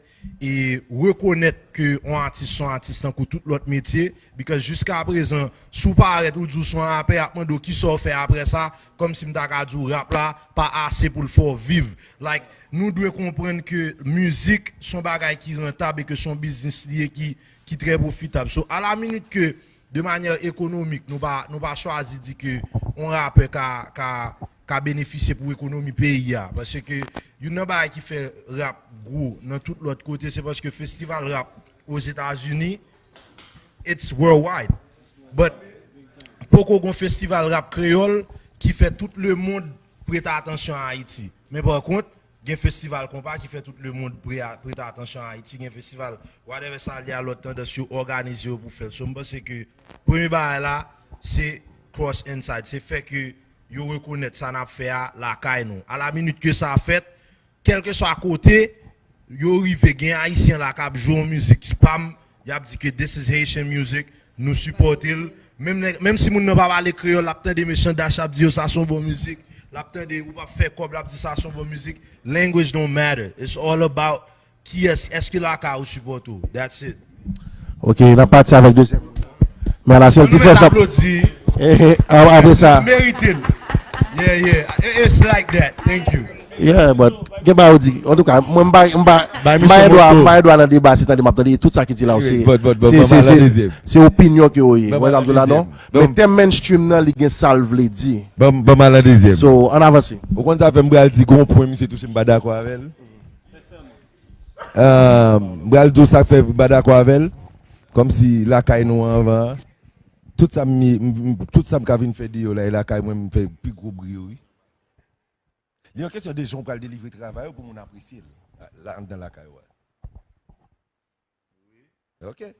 e rekonèt ke yon atis se yon atis tankou tout lòt metye, because jiska prezan, si w parèt ou di w se yon rapè, y ap mande w kisa w fè apre sa, kòmsi m ta ka di w rap la pa ase pou l fè w viv. Like, nou dwe konprann ke mizik se yon bagay ki rantab e ke se yon biznis li ye ki, ki trè pwofitab. So, a la minit ke de manyè ekonomik, nou pa, nou pa chwazi di ke yon rapè ka, ka, ka benefisye pou ekonomi peyi a. Paske youn nan bagay ki fè rap gwo nan tout lòt kote, se paske festival rap Ozetazini, it's worldwide. But, poko gon festival rap kreyòl ki fè tout lemonn prete atansyon a Ayiti. Men pa kont, gen festival konpa ki fè tout lemonn pre, prete atansyon a Ayiti, gen festival whatever sa l ye a, lòt tandans yo òganize yo pou fè l. So, m panse ke premye bagay la, se cross inside, se fè ke yo rekonèt sa n ap fè a lakay nou. A la minit ke sa fèt, kèlkeswa kote yo rive, gen Ayisyen la k ap jwe yon mizik spam, y ap di ke this is Haitian music, nou sipòte l. Menm lè, menm si moun nan pa pale kreyòl, l ap tande Mechan Dash ap di yo sa se yon bon mizik, l ap tande ou p ap fè kòb, l ap di sa se yon bon mizik. Language don't matter. It's all about kiyès, èske lakay ou sipòte w. That's it. Ok, n ap pati avèk dezyèm. Men la se yon ti fòs ap. Aplodi. Eh, eh, a- apre sa. Merite l. Yeah, yeah. It- It's like that. Thank you. Yeah, but gen ba yo di. Antouka, mwen m pa m pa m pa gen dwa m pa gen dwa nan deba, se tande m ap tande tout sa ki di la. Se se se se opinyon ke yo ye. Mwen sa m di la non. Men tèm mainstream nan li gen sa l vle di. Ban m al nan dezyèm. So, ann avanse. Ou konn sa fè m pral di gon pwen misye touche m pa dakò avè l. M pral di w sa k fè m pa dakò avè l. Kòmsi lakay nou an anvan an. Tout sa m, m- m- tout sa m ka vin fè deyò la, e lakay mwen m fè pi gwo bri yo, wi. Li an kesyon de jan w pral delivre travay ou pou moun apresye l la anndan lakay ou a. Ok.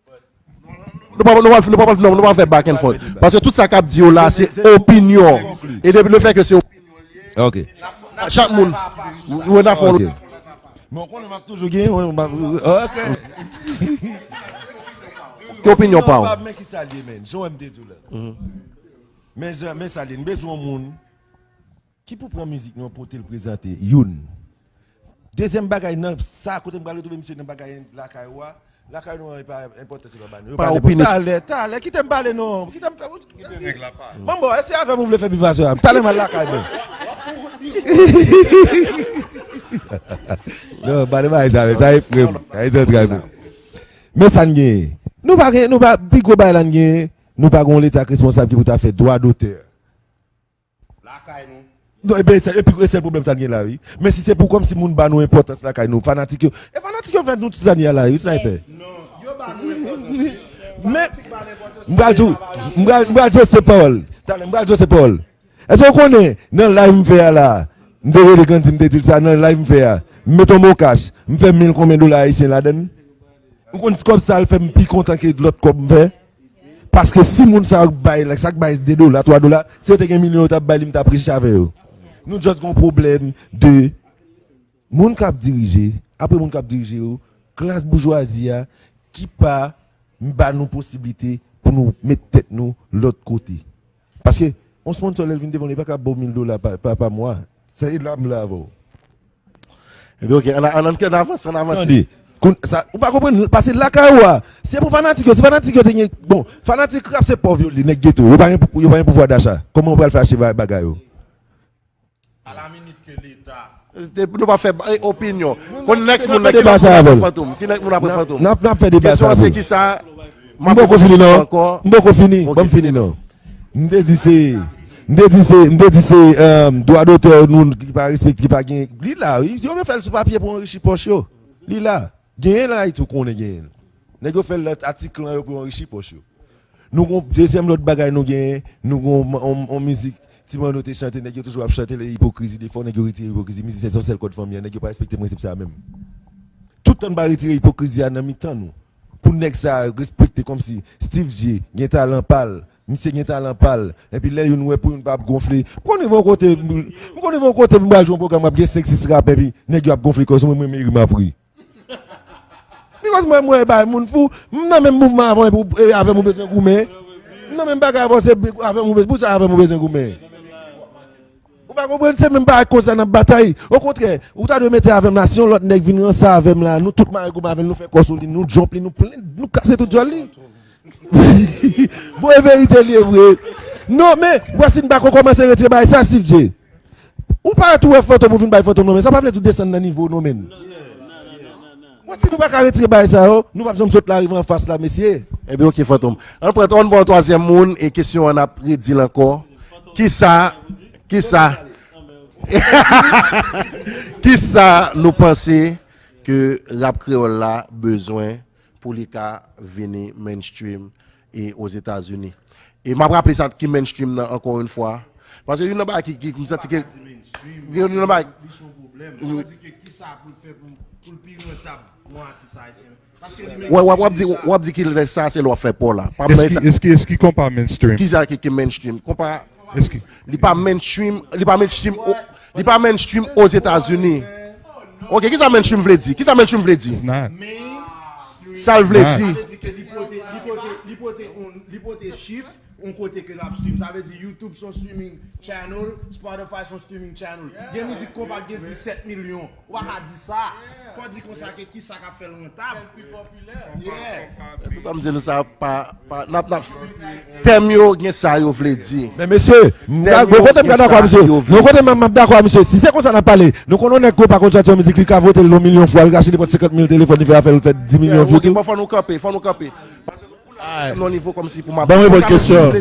Nou pa nou pa nou pa nou pa fè back and forth. Paske tout sa k ap di yo la se opinyon. E depi le fè ke se opinyon. Ok. Chak moun. Ou nan fon. Men w konnen m ap toujou gen yon. Ok. Ki opinyon pa w? Men ki sa l ye, men. Jan w wè m te di w la. Men jan, men sa l ye. M bezwen yon moun ki pou pran mizik nou an pote l prezante. Youn. Dezyèm bagay, nan sa kote m pral retwouve misye nan bagay lakay ou a. Lakay nou an, e pa enpòtans li pa ba nou. Yo pale bon. Talè, talè, kite m pale non. Kite m fè. Kite nèg la pale. Manbo, e se avè m ou vle fè bif aswè a. Talè m al lakay mwen. Non, pale bagay sa, men. Sa e frè m. Sa e zantray mwen. Men sa n genyen. Nou pa gen, nou pa, pi gwo bagay la n genyen, nou pa gen yon leta k responsab ki pou ta fè dwa dotè. Lakay nou. Non, e ben, e pi, e sèl pwoblèm sa n gen la, wi. Men si se pou kòmsi moun ba nou enpòtans lakay nou, fanatik yo, e fanatik yo fè nou tout sa n ye a la, wi, Sniper. Non, yo ba nou enpòtans. Men, m pral di w, m pral, m pral di w se pawòl. Talè, m pral di w se pawòl. Èske w konnen, nan live m fè a la, m te rele Gandhi, m te di l sa, nan live m fè a, m mete yon mokach, m fè mil konbyen dola ayisyen ladan l? Ou konn kòb sa l fè m pi kontan ke lòt kòb m fè? Paske si moun sa yo k bay, like, sa k bay de dola, twa dola, si yo te gen milyon, yo t ap bay li, m t ap rich avè yo. Nou just gen yon pwoblèm de moun k ap dirije, apre moun k ap dirije yo, klas boujwazi a ki pa ba nou posiblite pou nou met tèt nou lòt kote. Paske yon sponsor lè l vin devan w, li pa ka ba w mil dola pa, pa, pa mwa. Se la m la avè w. Ebyen, ok, ann, ann, ann, ann avanse, ann avanse. Tande, Kon, sa, ou pa konprann, pase lakay ou a. Se pou fanatik yo, si fanatik yo te gen, bon, fanatik rap se pòv yo li, nèg geto. Yo pa gen, pou- yo pa gen pouvwa dacha. Kòman ou pral fè achte ba- bagay yo? A la minit ke Leta. Nou pa fè eh, opinyon. Kon next moun N ap fè ki deba sa avè l. Fantom. Ki next moun apre Fantom. N ap n ap fè deba Kesyon sa an se avè l. Kisa M poko fini non. M poko fini. Ban m fini non. M te di se m te di se m te di se dwa dotè nou ki pa respekte, ki pa gen. Li la wi. Yo vle fè l sou papye pou anrichi pòch yo. Li la. Genyen l an Ayiti, ou konnen genyen l. Nèg yo fè l nan atik lan yo pou yo anrichi pòch yo. Nou gon dezyèm lòt bagay nou genyen, nou gon on mizik ti manno te chante, nèg yo toujou ap chante le ipokrizi, defò nèg yo retire ipokrizi, mizisyen se yon sèl kòd fanmi an, nèg yo pa respekte prensip sa menm. Tout tan n pa retire ipokrizi a nan mitan nou, pou nèg sa respekte kòmsi Steve J gen talan pa l, misye gen talan pa l, epi lè youn wè pou youn pa ap gonfle, m konn rive yon kote, m konn rive yon kote m pral jwe yon pwogram ap gen senk sis rapè epi nèg yo ap gonfle kò sou mwen, mwen meri m ap ri. Because mwen mwen bay moun fou, m nan menm mouvman avè w epi avè m ou bezwen goumen. M nan menm bagay avè w se avè m ou bezwen, pou sa avè m ou bezwen goumen. Ou pa konprann, se menm bagay koz sa n ap batay. Okontrè, ou ta dwe mete avè m la, si yon lòt nèg vin ranse avè m la, nou tout mare goumen avè l, nou fè kò sou li, nou jump li, nou plen, nou kase tout djòl li. Bon, e verite li ye vre. Non, men, wè si n pa ko kòmanse retire bagay sa, Steve J. Ou pa tou wè Fantom ou vin bay Fantom non, men sa pa vle di w desann nan nivo w non, men. Wè si nou pa ka retire bagay sa yo, nou p ap janm sot la rive anfas la, mesye. Ebyen, oke, Fantom. Ann pran, ann pran yon twazyèm moun e kesyon an ap redi l ankò. Kisa, kisa, kisa nou panse ke rap kreyòl la bezwen pou li ka vini mainstream e Ozetazini. E m ap raple sa ki mainstream nan ankò yon fwa. Paske youn nan bagay ki, ki m santi ke youn nan bagay. Li se yon pwoblèm. Tandis ke kisa pou l fè pou pou l pi rantab pou atis ayisyen? Paske li Wè, w ap, w ap di, w ap di ki lè sa se lè w ap fè pò la. Pa Eski, eski, eski konpa mainstream? Kisa ki, ki mainstream? Konpa Eski? Li pa mainstream, li pa mainstream, o- li pa mainstream Ozetazini. Ok, kisa mainstream vle di? Kisa mainstream vle di? It's not. Sa l vle di? Sa vle di ke li pote, li pote, li pote, on- li pote chif yon kote ke l ap stream. Sa vle di YouTube se yon streaming channel, Spotify se yon streaming channel. Gen mizik konpa ki gen disèt milyon. Ou pa ka di sa. Fò di konsa ke kisa k ap fè l rantab. Yeah. Tout an m di nou sa pa, pa, n ap, n ap, tèm yo gen sa yo vle di. Men mesye, m- gon kote m ka dakò ak misye. Gon kote m m ap dakò ak misye. Si se konsa n ap pale, nou konn yon nèg ke w pa konn sòti yon mizik, li ka vote l yon milyon fwa, li ka achte nenpòt senkant mil telefòn, li fè afè l fè dis milyon view tou. Fò nou kanpe, fò nou kanpe. Paske pou la nan nivo kòmsi pou m ap. Ban mwen yon kesyon.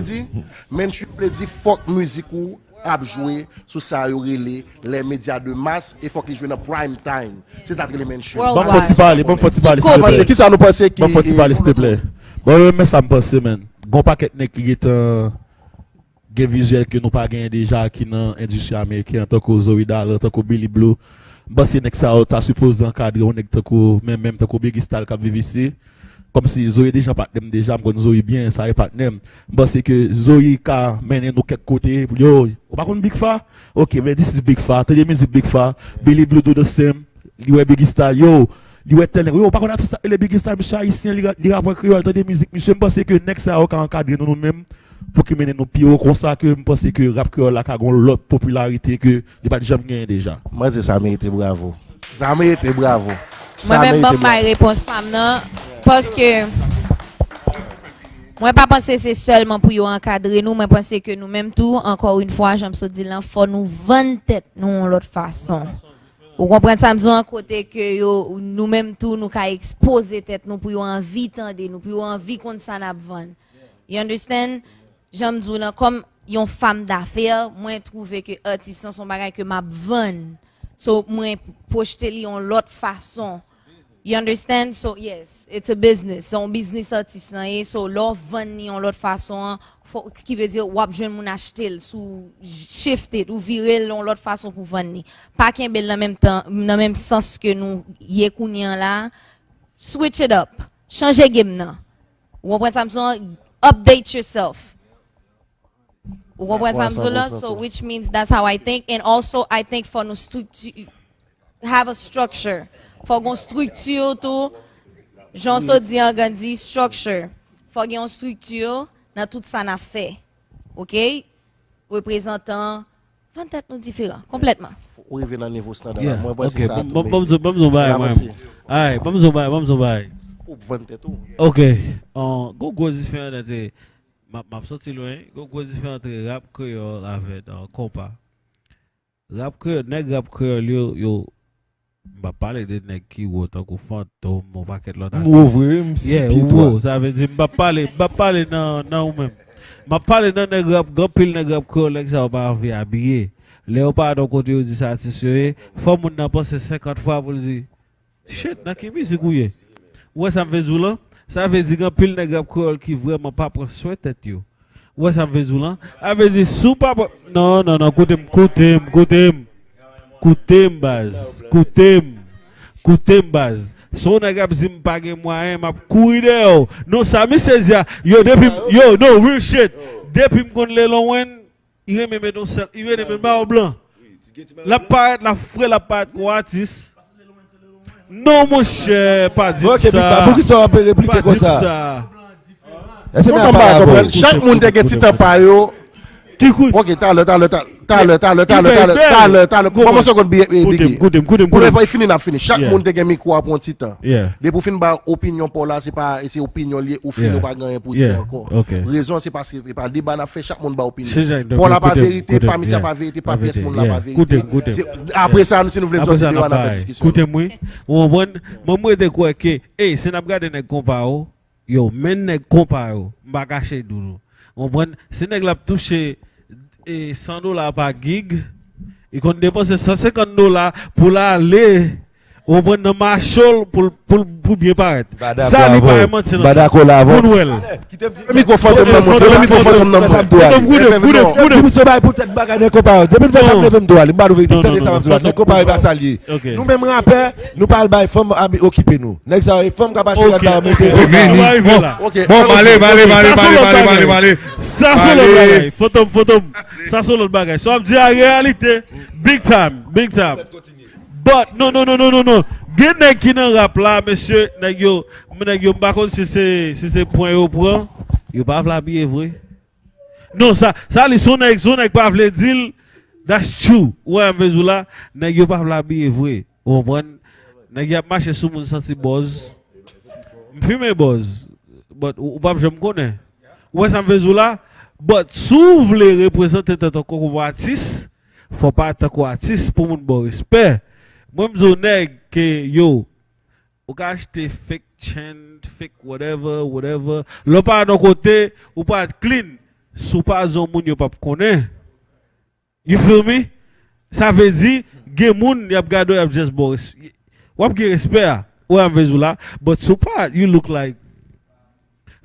Mainstream vle di fòk mizik ou ap jwe sou sa yo rele les médias de masse e fòk li jwe nan prime time. Se sa k rele mainstream. Ban m fè ti pale, ban m fè ti pale silteplè. Kisa nou panse ki. Ban m fè ti pale silteplè. Bon, mwen men sa m panse, men. Gon pakèt nèg ki gentan gen vizyèl ke nou pa genyen deja ki nan endistri ameriken an, tankou Zoe Dallas, tankou Billy Blue. M panse nèg sa yo ta sipoze ankadre yon nèg tankou mwen menm, tankou Biggy Style k ap viv isi. Kòmsi Zoe deja patnè m deja, m konn Zoe byen, sa e patnè m. M panse ke Zoe ka mennen nou kèk kote, yo, ou pa konn Big Fa? Ok, men this is Big Fa, tande mizik Big Fa, Billy Blue do the same, li wè Biggy Style, yo, li wè tèl nèg, yo, ou pa konn atis sa rele Biggy Style, misye ayisyen, li rapè kreyòl, tande mizik misye, m panse ke nèg sa yo ka ankadre nou nou menm, pou ki mennen nou pi wo konsa ke m panse ke rap kreyòl la ka gon lòt popilarite ke li pa t janm genyen deja. Mwen di sa merite bravo. Sa merite bravo. Mwen menm ban m bay repons pa m nan, paske mwen pa panse se sèlman pou yo ankadre nou, mwen panse ke nou menm tou, ankò yon fwa, jan m sot di l lan, fò nou vann tèt nou yon lòt fason. Ou konprann sa m di w an, kote ke yo, nou menm tou, nou ka ekspoze tèt nou pou yo anvi tande nou, pou yo anvi konn sa n ap vann. You understand? Jan m di w lan, kòm yon fanm dafè, mwen twouve ke atis lan se yon bagay ke m ap vann. So, mwen pwojte li yon lòt fason. You understand? So, yes, it's a business. Se yon biznis atis lan ye. So, lè w vann li yon lòt fason an, fò, ki vle di w ap jwenn moun achte l, si w shift it, ou vire l yon lòt fason pou vann li. Pa kenbe l nan menm tan, nan menm sans ke nou ye kounye an la. Switch it up. Chanje game nan. Ou konprann sa m di w lan? Update yourself. Ou konprann sa m di w lan? So, which means that's how I think. And also, I think fò nou structure, have a structure. Fò gon structure tou. Jan w sot di an, Gandhi, structure. Fò gen yon structure nan tout sa n ap fè. Ok? Reprezantan, vann tèt nou diferan, konplètman. Ou rive nan nivo standard la. Yeah, mwen panse ok, sa tou, ban m di w bagay mwen. Ay, ban m di w bagay, ban m di w bagay. Ou vann tèt ou. Ok, gon gwo diferans ant, m ap, m ap soti lwen, gon gwo diferans ant rap kreyòl avèk konpa. Rap kreyòl, nèg rap kreyòl yo, yo, m p ap pale de nèg ki wo tankou Fantom, yon pakèt lòt atis. M wo vre, m si pye twa. Sa vle di, m p ap pale, m p ap pale nan, nan ou menm. M ap pale nan nèg rap, gen anpil nèg rap kreyòl, nèg sa yo pa anvi abiye. Lè yo pa nan kote yo di se atis yo ye, fò moun nan panse senkant fwa pou l di, shit, nan ki mizik ou ye? Ou wè sa m vle di w lan? Sa vle di gen anpil nèg rap kreyòl ki vrèman pa pran swen tèt yo. Ou wè sa m vle di w lan? Sa vle di si w pa pran, non, non, non, koute m, koute m, koute m. Koute m, baz. Koute m. Koute m, baz. Si yon nèg ap di m pa gen mwayen, m ap kouri dèyè w. Non, sa misye di a, yo, depi m, yo, no, real shit. Depi m konn Lil Wayne, li renmen met yon sèl, li renmen met mayo blan. L ap parèt, l ap fre, l ap parèt kon atis. Non, monchè, pa di m sa. Ok, Big Fab, poukisa w ap replike konsa? Pa di m sa. Èske n ap pale avè w? Chak moun te gen ti tan pa yo. Ki kout? Ok, talè, talè, talè, talè, talè, talè, talè, talè, talè. Ban m yon segonn, Biggie. Koute m, koute m, koute m, koute m. Pou nou fini, n ap fini. Chak moun te gen mikwo a pou yon ti tan. Depi w fin bay opinyon pa w la, se pa, se opinyon li ye, ou fini, ou pa gen anyen pou w di ankò. Rezon an, se paske se pa deba n ap fè, chak moun bay opinyon. Pa w la pa verite, pa misye a pa verite, pa pyès moun la pa verite. Apre sa, si nou vle n sòti deba, n ap fè diskisyon. Koute m, wi. Ou konprann? Mwen, mwen te kwè ke, ey, si n ap gade nèg konpa yo, yo, men nèg konpa yo, m pa kache di w. Ou konprann? Si nèg la ap touche, e, san dola pa gig, li konn depanse san senkant dola pou l ale, ou konprann, nan mache l pou l, pou l, pou byen parèt. Sa li pa yon manti nan sa. Pou n wè l. Mikwo Fantom nan mwen, mikwo Fantom nan mwen. Di misye bay pou tèt bagay nan konpa yo. Depi n fè sa, m leve m tou ale, m ba nou verite. Tande sa m ap di w la. Nan konpa yo, e pa sa l ye. Nou menm rapè, nou pa al bay fanm okipe nou. Nèg sa yo, e fanm k ap achte rad la yo mete. Bon, m ale, m ale, m ale, m ale, m ale, m ale. Sa se lòt bagay. Fantom, Fantom. Sa se lòt bagay. Sa w ap di a reyalite. Big time, big time. But, non, non, non, non, non, non. Gen nèg ki nan rap la, mesye, nèg yo, nèg yo, m pa konn si se, si se pwen yo pran. Yo pa vle abiye vre. Non, sa, sa li, si yon nèg, si yon nèg pa vle di l, that's true. Ou wè, m vle di w la, nèg yo pa vle abiye vre. Ou konprann? Nèg y ap mache sou moun santi bòz. M fimen bòz. But ou, ou p ap janm konnen. Ou wè sa m vle di w la? But si w vle reprezante tèt ou kòm atis, fò w parèt tankou atis pou moun ba w respè. Mwen m di w nèg ke yo, ou ka achte fake chain, fake whatever, whatever. Lè w pa nan kote, ou parèt clean. Si w pa di yon moun, yo p ap konnen. You feel me? Sa vle di, gen moun, y ap gade w, y ap just ba w res-, w ap gen respè a. Ou wè m vle di w la. But so far, you look like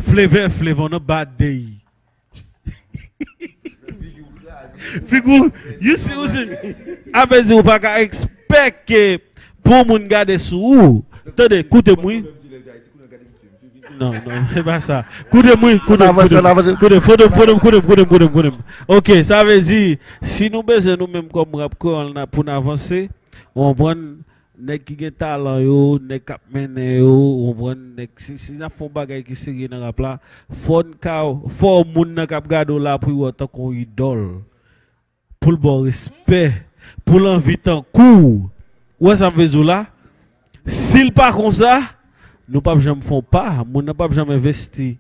Flavor Flav on a bad day. Figi w, you see, you see. A vle di, ou pa ka expect ke pou yon moun gade sou ou. Tande, koute m, wi. Non, non, se pa sa. Koute m, wi, koute m, koute m. Koute m, koute m, koute m, koute m, koute m, koute m. Ok, sa vle di, si nou bezwen nou menm kòm rap kreyòl pou n avanse, ou konprann, nèg ki gen talan yo, nèg k ap mennen yo, ou konprann, nèg, si, si n ap fè yon bagay ki serye nan rap la, fò n ka, fò moun nan k ap gade w la pou l wè w tankou yon idòl. Pou l ba w respè, pou l anvi tankou w. Ou wè sa m vle di w la? Si l pa konsa, nou p ap janm fè yon pa, moun nan p ap janm envesti.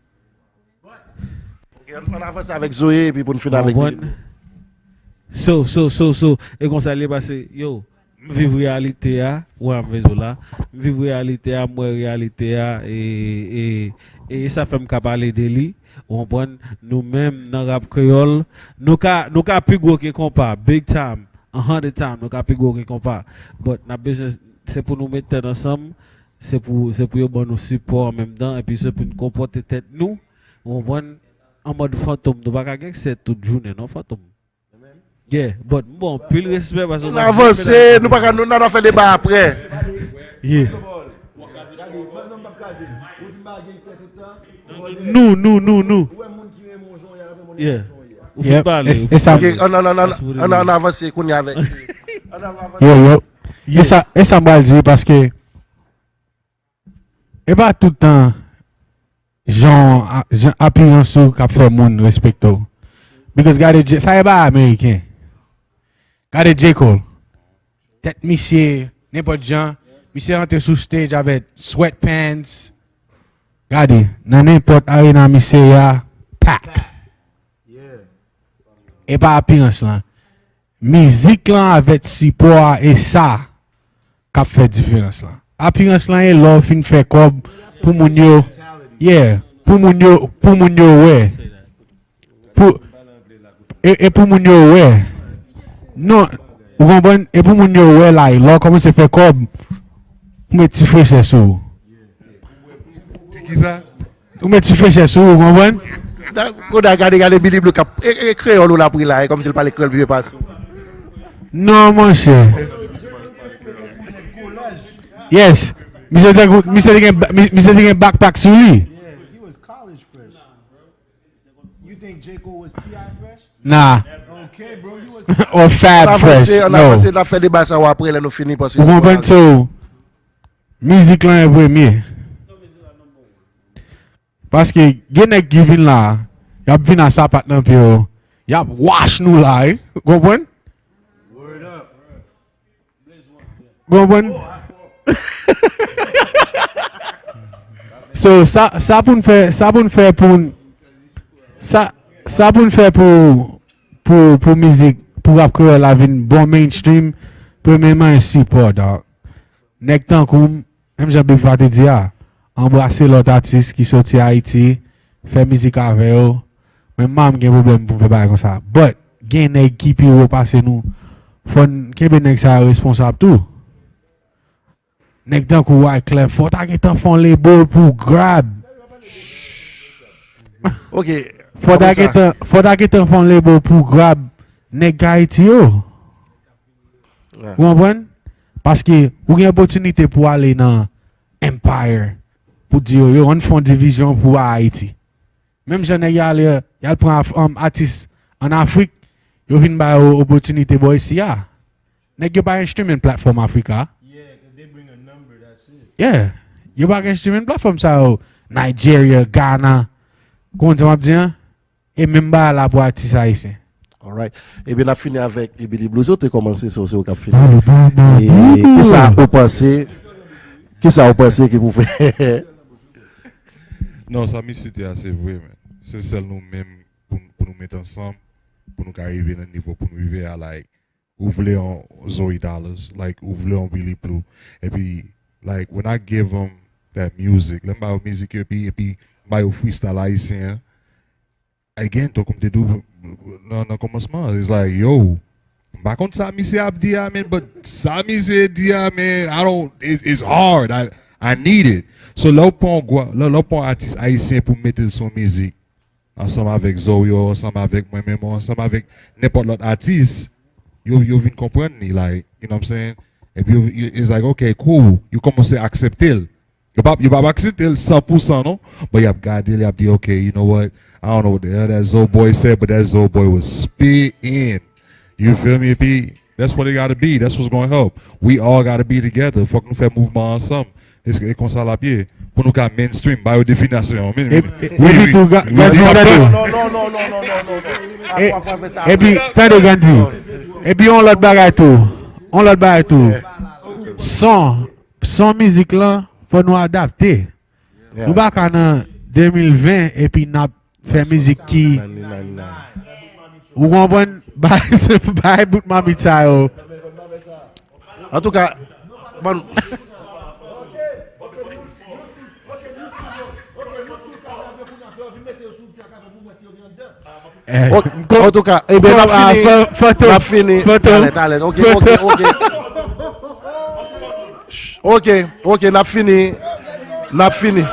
Ok, ann, ann avanse avèk Zoe, epi pou n fini avèk Billy. So, so, so, so, e konsa l ye pase, yo, m viv reyalite a, ou wè m vle di w la, m viv reyalite a, m wè reyalite a, e, e, e, e sa fè m ka pale de li. Ou konprann? Nou menm nan rap kreyòl, nou ka, nou ka pi gwo ke konpa, big time, a hundred time, nou ka pi gwo ke konpa. But n ap bezwen, se pou nou met tèt ansanm, se pou, se pou yo ban nou sipò an menm tan, epi se pou n konpòte tèt nou, ou konprann? An mòd Fantom, nou pa ka gen sèt tout jounen, non, Fantom. Yeah, but m ba w anpil respè paske w avanse, nou pa ka, nou, n a fè deba aprè. Yeah. Nou, nou, nou, nou. Yeah. Ou fin pale. Ok, ann, ann, ann avanse kounye a avèk. Yo, yo. E sa, e sa m pral di paske e pa tout tan jan, jan apirans ou k ap fè moun respekte w. Because gade, J-, sa e pa ameriken. Gade J. Cole. tèt misye, nenpòt jan. Misye rantre sou stage avèk sweatpants. Gade, nan nenpòt arena misye ye a, pack. E pa apirans lan. Mizik lan avèk sipò a, e sa k ap fè diferans lan. Apirans lan e lè w fin fè kòb pou moun yo, yeah, pou moun yo, pou moun yo wè. Pou, e, e pou moun yo wè. Non, ou konprann? E pou moun yo wè la, lè w kòmanse fè kòb, ou met ti frechè sou ou. Di ki sa? Ou met ti frechè sou ou, ou konprann? Da- Kounye a gade, gade Billy Blue k ap e, e kreyòl ou l ap ri la, e kòmsi l pale kreyòl pi byen pase w. Non, monchè. Yes. Misye te, misye te gen, misye te gen backpack sou li. You think J. Cole was T I fresh? Nah. Okay, bro, you was. Or Fab Fresh. Ann No. Avanse, n ap fè deba sa yo apre lè nou fini paske. Ou konprann? So, mizik lan an premye. Paske gen nèg ki vin la, y ap vin a sapat nan pye yo, y ap wash nou la, wi. Ou konprann? Ou konprann? So, sa, sa pou n fè, sa pou n fè pou n, sa, sa pou n fè pou, pou, pou mizik, pou rap kreyòl la vin bon mainstream, premyèman, e sipò, dawg. Nèg tankou m, menm jan Big Va te di a, anbrase lòt atis ki soti Ayiti, fè mizik avè yo. Mwen m pa janm gen pwoblèm pou m fè bagay konsa. But, gen nèg ki pi wo pase nou. Fò n kenbe nèg sa yo responsab tou. Nèg tankou Wyclef, fò w ta gentan fè yon label pou w grab. Ok. Fò w ta gentan, fò w ta gentan fè yon label pou w grab nèg Ayiti yo. Ou konprann? Paske ou gen opòtinite pou w ale nan Empire, pou di yo, yo, ann fè yon divizyon pou Ayiti. Menm jan nèg y al, y al pran af- um, atis ann Afrik, yo vin ba yo opòtinite bò isi a. Nèg yo pa gen streaming platform Afrika. Yeah. Yo pa gen streaming platform sa yo. Nigeria, Ghana. Konprann sa m ap di an? E menm bagay la pou atis ayisyen. Alright. Ebyen, n ap fini avèk Billy Blue. Se ou te kòmanse, se ou, se ou k ap fini. E kisa ou panse? Kisa ou panse ki pou fè? Non, sa misye di a se vre, men. Se sèl nou menm pou, pou nou met ansanm, pou nou ka rive nan nivo pou nou rive a, like, ou vle yon Zoe Dallas, like, ou vle yon Billy Blue. Epi, like, when I give him that music, lè m ba yo mizik yo, epi, epi m ba yo freestyle ayisyen an, again, tankou m te di w nan, nan kòmansman, it's like, yo, m pa konn sa misye ap di a, man, but sa misye di a, man, I don't, it's, it's hard, I, I need it. So, lè w pran yon gwa, lè, lè w pran yon atis ayisyen pou mete l sou mizik, ansanm avèk Zoe yo, ansanm avèk mwen menm, ansanm avèk nenpòt lòt atis, yo, yo vin konprann li, like, you know what I'm saying? Epi yo, yo, it's like, okay, cool, yo kòmanse aksepte l. Yo pa, yo pa aksepte l san pou san, non, but y ap gade l, y ap di, okay, you know what? I don't know what the hell that Zoe boy said, but that Zoe boy was spitting. You feel me? Epi, that's what it gotta be. That's what's gonna help. We all gotta be together. Fòk nou fè mouvman ansanm. E, e konsa l ap ye. Pou nou ka mainstream, ba yo definasyon an. Vini, vini. Vini, vini. Vini, vini. Gade, gade. Non, non, non, non, non, non, non. E, epi, tande, Gandhi. Epi, yon lòt bagay tou. Yon lòt bagay tou. Son, son mizik lan, fò nou adapte. Nou pa ka nan de mil ven epi n ap fè mizik ki. Ou konprann? Bay, bay bout mamit sa yo. Antouka, bon. Eh, Ok, antouka, ebyen, n ap fini. Fantom, N ap fini. Fantom. Talè, talè. Ok, ok, ok. Ok, ok, n ap fini. N ap fini.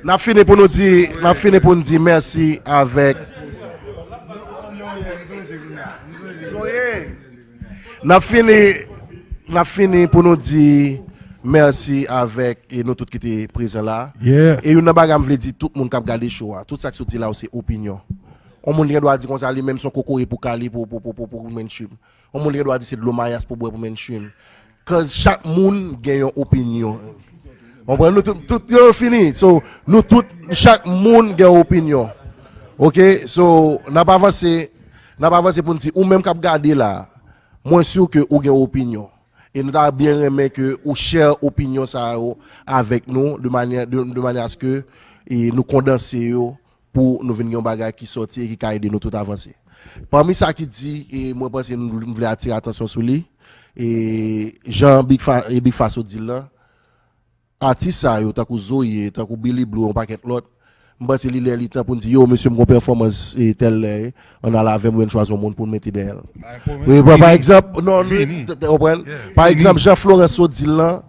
N ap fini pou nou di, n ap fini pou nou di mèsi avèk. N ap fini, n ap fini pou nou di mèsi avèk e nou tout ki te prezan la. Yeah. E youn nan bagay m vle di tout moun k ap gade show a, tout sa k soti la yo se opinyon. Yon moun gen dwa di konsa li menm se yon kokoye pou kale pou, pou, pou, pou, pou mainstream. Yon moun gen dwa di se dlo mayas pou bwè pou mainstream. Cause chak moun gen yon opinyon. Konprann? Nou tout, tout yo fini. So, nou tout, chak moun gen yon opinyon. Ok? So, n ap avanse, n ap avanse pou n di, ou menm k ap gade la, Mwen si ke ou gen opinyon. E nou ta byen renmen ke ou share opinyon sa yo avèk nou de manyè, de, de manyè aske e nou kondanse yo pou nou vin gen yon bagay ki sòti e ki ka ede nou tout avanse. Pami sa ki di, e mwen panse nou, nou vle atire atansyon sou li, e jan Big Fa, e Big Fa sot di l lan, atis sa yo, tankou Zoe, tankou Billy Blue, yon pakèt lòt, m panse li lè li tan pou n di, yo, mesye, m gon pèfòmans e tèl lè, ann al avè m, ou chwazi yon moun pou n mete dèyè l. Ba, e, pa, pa egzanp, non, nou, t- t- w konprann? Pa egzanp, jan Florence sot di l lan,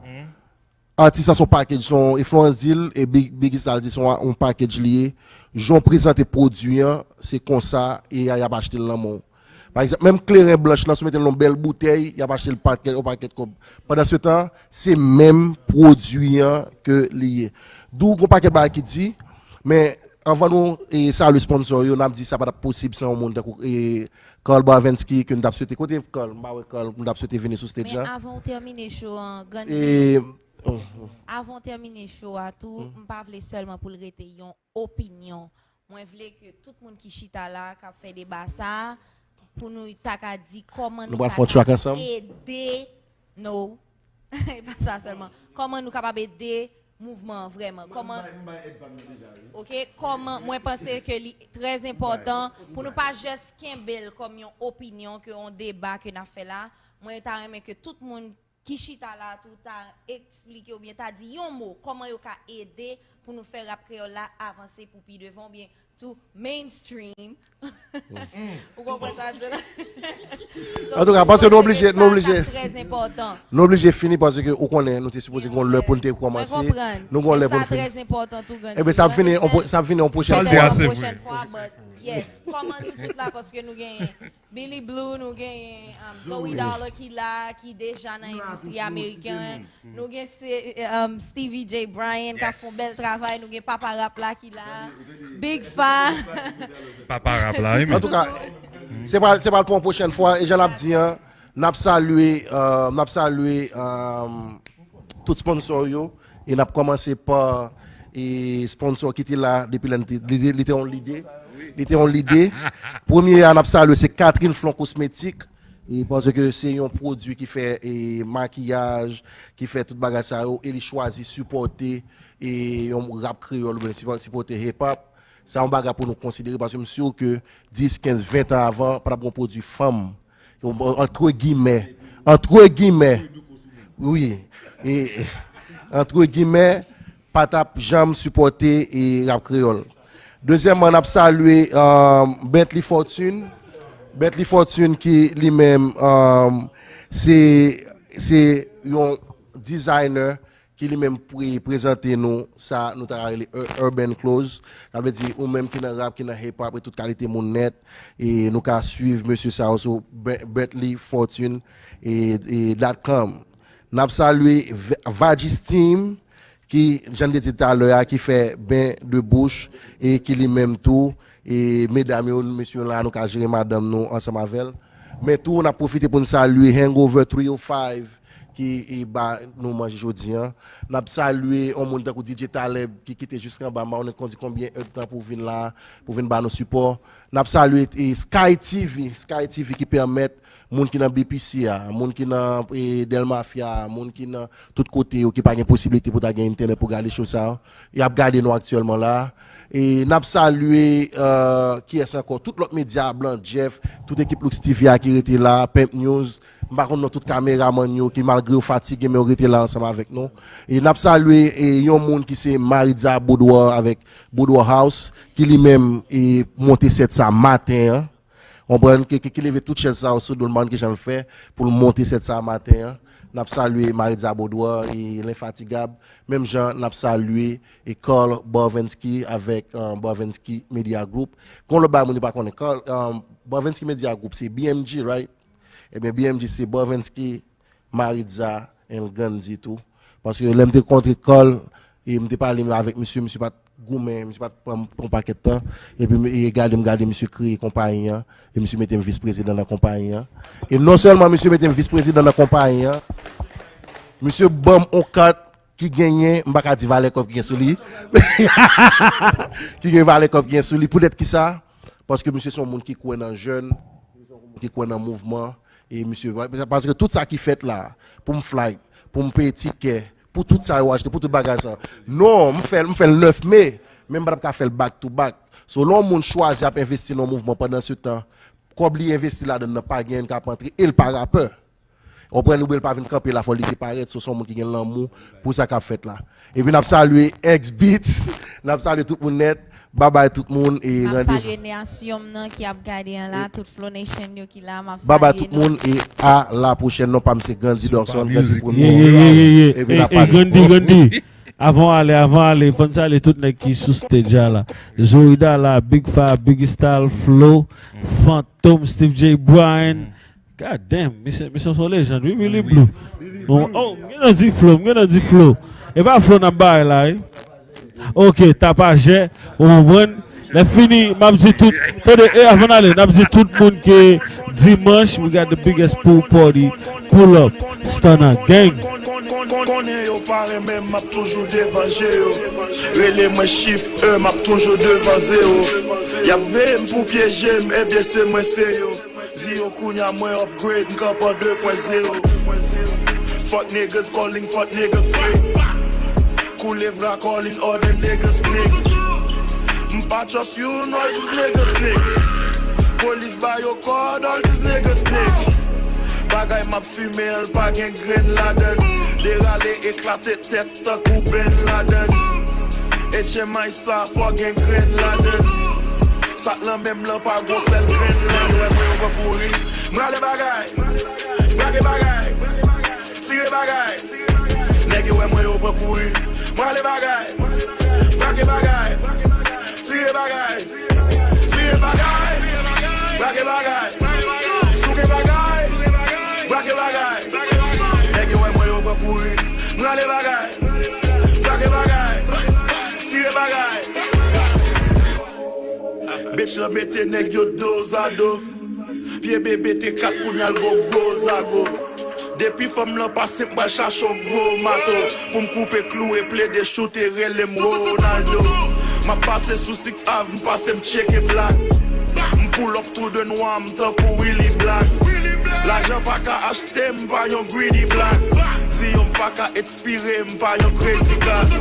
atis sa se yon package, se yon, e Florence di l, e Big, Big Star di se yon, yon package li ye. Jan w prezante pwodui an, se konsa, e y a, y ap achte l nan men w. Pa egzanp, menm kleren blanch lan, si w mete l nan yon bèl boutèy, y ap achte l pakèt, yon pakèt kòb. Pandan se tan, se menm pwodui an ke li ye. Dou gon pakèt bagay ki di, men anvan nou e, salye sponsor yo, n ap di sa pa t ap posib san yon moun tankou e, Carl Barvensky, ke n t ap swete. Kote Carl? M pa wè Carl, m t ap swete vini sou stage Men la. Avan w tèmine show an, Gandhi, E, oh, oh. Avan w tèmine show a tou, m pa vle sèlman pou l rete yon opinyon. Mwen vle ke tout moun ki chita la, k ap fè deba sa, pou nou ta ka di kòman Nou nou pral ta fè yon track ka ansanm? ede, no, e pa sa sèlman, kòman nou kapab ede mouvman an vrèman, kòman, ok, kòman, mwen panse ke li trè enpòtan pou nou pa jès kenbe l kòm yon opinyon, ke yon deba ke n ap fè la. Mwen ta renmen ke tout moun ki chita la tou ta eksplike oubyen ta di yon mo kòman yo ka ede pou nou fè rap kreyòl la avanse pou pi devan oubyen to mainstream. Ou konprann sa m di la? Antouka, paske nou oblije, nou oblije, Trè enpòtan. Nou oblije fini paske ou konnen nou te sipoze gen yon lè pou n te kòmanse. Nou gen yon lè pou n fini. Trè enpòtan tou, Gandhi. Ebyen, sa ap vini, sa ap vini yon pwochèn fwa. Sa yon pwochèn fwa, but yes. Kòman nou tout la paske nou gen Billy Blue, nou genyen um, Zoe Dollar ki la, ki deja nan endistri ameriken. Nou gen se, um, Stevie J Bryan k ap fè yon bèl travay. Nou gen Papa Rap la ki la. Big Fa. Papa Rap la, wi. Antouka, se pral, se pral pou yon pwochèn fwa. E jan n ap di an, n ap salye, uh, n ap salye um, tout sponsor yo. E n ap kòmanse pa e sponsor ki te la depi lè n te, li, li te yon lide. Li te yon lide. Premye a n ap salye se Catherine Flon Cosmétique. E paske se yon pwodui ki fè e makiyaj, ki fè tout bagay sa yo, e li chwazi sipòte e yon rap kreyòl oubyen sipò- sipòte hip hop. Sa yon bagay pou nou konsidere paske m si ke dis, kenz, ven tan avan, pa t ap gon pwodui fanm. Antre gimè. Antre gimè. Wi. E, antre gimè, pa t ap janm sipòte e rap kreyòl. Dezyèmman, n ap salye um, Bentley Fortune. Bentley Fortune ki li menm um, se se yon designer ki li menm pre- prezante nou sa nou ta ka rele ur- urban clothes. Sa vle di ou menm ki nan rap, ki nan hip hop e tout kalite moun nèt. E nou ka swiv mesye sa yo sou Ben- Bentley Fortune e, e dot com. N ap salye V- Vagis Team ki, jan n te di talè a, ki fè ben de bouch e ki li menm tou e medam yo, mesye yo la, nou ka jere madanm nou ansanm avè l. Men tou, n ap pwofite pou n salye Hangover three oh five ki e ba nou manje jodi an. N ap salye yon moun tankou D J Taleb ki kite jiskanba, m pa konnen kondi konbyen èdtan pou vin la, pou vin ba nou sipò. N ap salye e Sky T V, Sky T V ki pèmèt moun ki nan B P C a, moun ki nan e, Del Mafia a, moun ki nan tout kote yo ki pa gen posiblite pou ta gen entènèt pou gade show sa yo, y ap gade nou aktyèlman la. E n ap salye, euh, kiyès ankò? Tout lòt medya, Blan Jeff, tout ekip Looks T V a ki rete la, Pimp News, m pa konn non tout kameramann yo ki malgre yo fatige, men yo rete la ansanm avèk nou. E n ap salye e, yon moun ki se Maritza Boudoir avèk Boudoir House, ki li menm e, monte sèt sa maten an. Konprann, ki, ki, ki leve tout chèz sa yo sou do l, m pa konn kijan l fè pou l monte sèt sa maten an. N ap salye Maritza Boudoir e Lenfatigab. Menm jan, n ap salye e Carl Barvensky avèk euh, Barvensky Media Group. Kon lòt bagay moun yo pa konnen. Carl, euh, Barvensky Media Group, se B M G, right? Ebyen, B M G se Barvensky, Maritza and Gandhi tou. Paske lè m te kontre Carl, e m te pale avèk misye, misye pa t goumen, misye pa t pran m pou yon pakèt tan. Epi m- e gade m gade misye kreye konpayi an, e misye mete m vis prezidan nan konpayi an. E non sèlman misye mete m vis prezidan nan konpayi an, misye ban m yon kat ki genyen, m pa ka di valè kòb ki gen sou li, ki gen valè kòb ki gen sou li. Poutèt ki sa? Paske misye se yon moun ki kwè nan jèn, ki kwè nan mouvman, E misye, paske tout sa ki fèt la, pou m flight, pou m peye tikè, pou tout sa yo achte, pou tout bagay sa. Non, m fè, m fè l nèf me, men m pa t ap ka fè l back to back. So, lè yon moun chwazi ap envesti nan yon mouvman pandan se tan, kòb li envesti ladan nan pa gen ka ap antre, e l pa rapè. Ou konprann, oubyen l pa vin kanpe la, fò li te parèt, so, se yon moun ki gen lanmou pou sa k ap fèt la. Epi n ap salye X Beats, n ap salye tout moun nèt, babay tout moun, e n ap salye Nation nan ki ap gade an la, tout Flow Nation yo ki la, m ap salye nou. Babay tout moun, e a la pwochèn, non pa m se Gandhi Dorson, Gandhi pou nou. Epi n ap pale. Gandhi, Gandhi. Avan w ale, avan w ale, fò n salye tout nèg ki sou stage a la. Zorida la, Big Five, Biggie Style, Flow, Fantom, Steve J. Bryan. God damn, misye, misye se yon lejand, wi, Willy Blue. Oh, m gen nan di Flow, m gen nan di Flow. E pa Flow n ap bay la, wi. Ok, tapajè, ou konprann? Lè fini, m ap di tout, tande, e avan n ale, n ap di tout moun ke dimanch, we got the biggest pool party, pull up, Stunna Gang. Konnen yo pa renmen m, m ap toujou devan je yo. Rele mwen chif en, m ap toujou devan zewo. Y ap veye m pou pyeje m, ebyen se mwen se yo. Di yo kounya mwen upgrade, m kanpe an de pwen zewo. Fuck niggas calling, fuck niggas fake. Koulevra calling all the niggas snitch. M pa trust you, all these niggas snitch. Police ba yo code, all these niggas snitch. Bagay m ap fimen an, l pa gen grenn ladann. Derale, eklate tèt tankou Ben Laden. H M I sa, fò gen grenn ladann. Sa k nan men m lan pa gwo sèl grenn ladann. Nèg yo wè mwen yo pran kouri. M rale bagay. Brake bagay. Tire bagay. Nèg yo wè mwen yo pran kouri. M rale bagay. Brake bagay. Tire bagay. Tire bagay. Brake bagay. Souke bagay. Brake bagay. Nèg yo wè mwen yo pran kouri. M rale bagay. Brake bagay. Tire bagay. Bitch lan mete nèg yo dozado. Pye bebe te kat kounye a l gon gwo zago. Depi fanm lan pase m pral chache yon gwo mato. Pou m koupe klou e plede choute rele m Ronaldo. M ap pase sou Six Ave, m pase m tcheke blak. M pull up tou de nwa, m tankou Willy Black. Lajan pa ka achte m, pa yon greedy black. Di yo m pa ka ekspire, m pa yon kredi kad.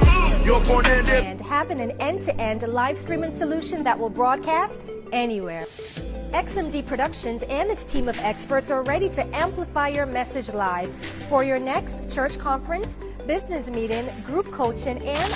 Yo konnen de And having an end-to-end live streaming solution that will broadcast anywhere. X M D Productions and its team of experts are ready to amplify your message live for your next church conference, business meeting, group coaching, and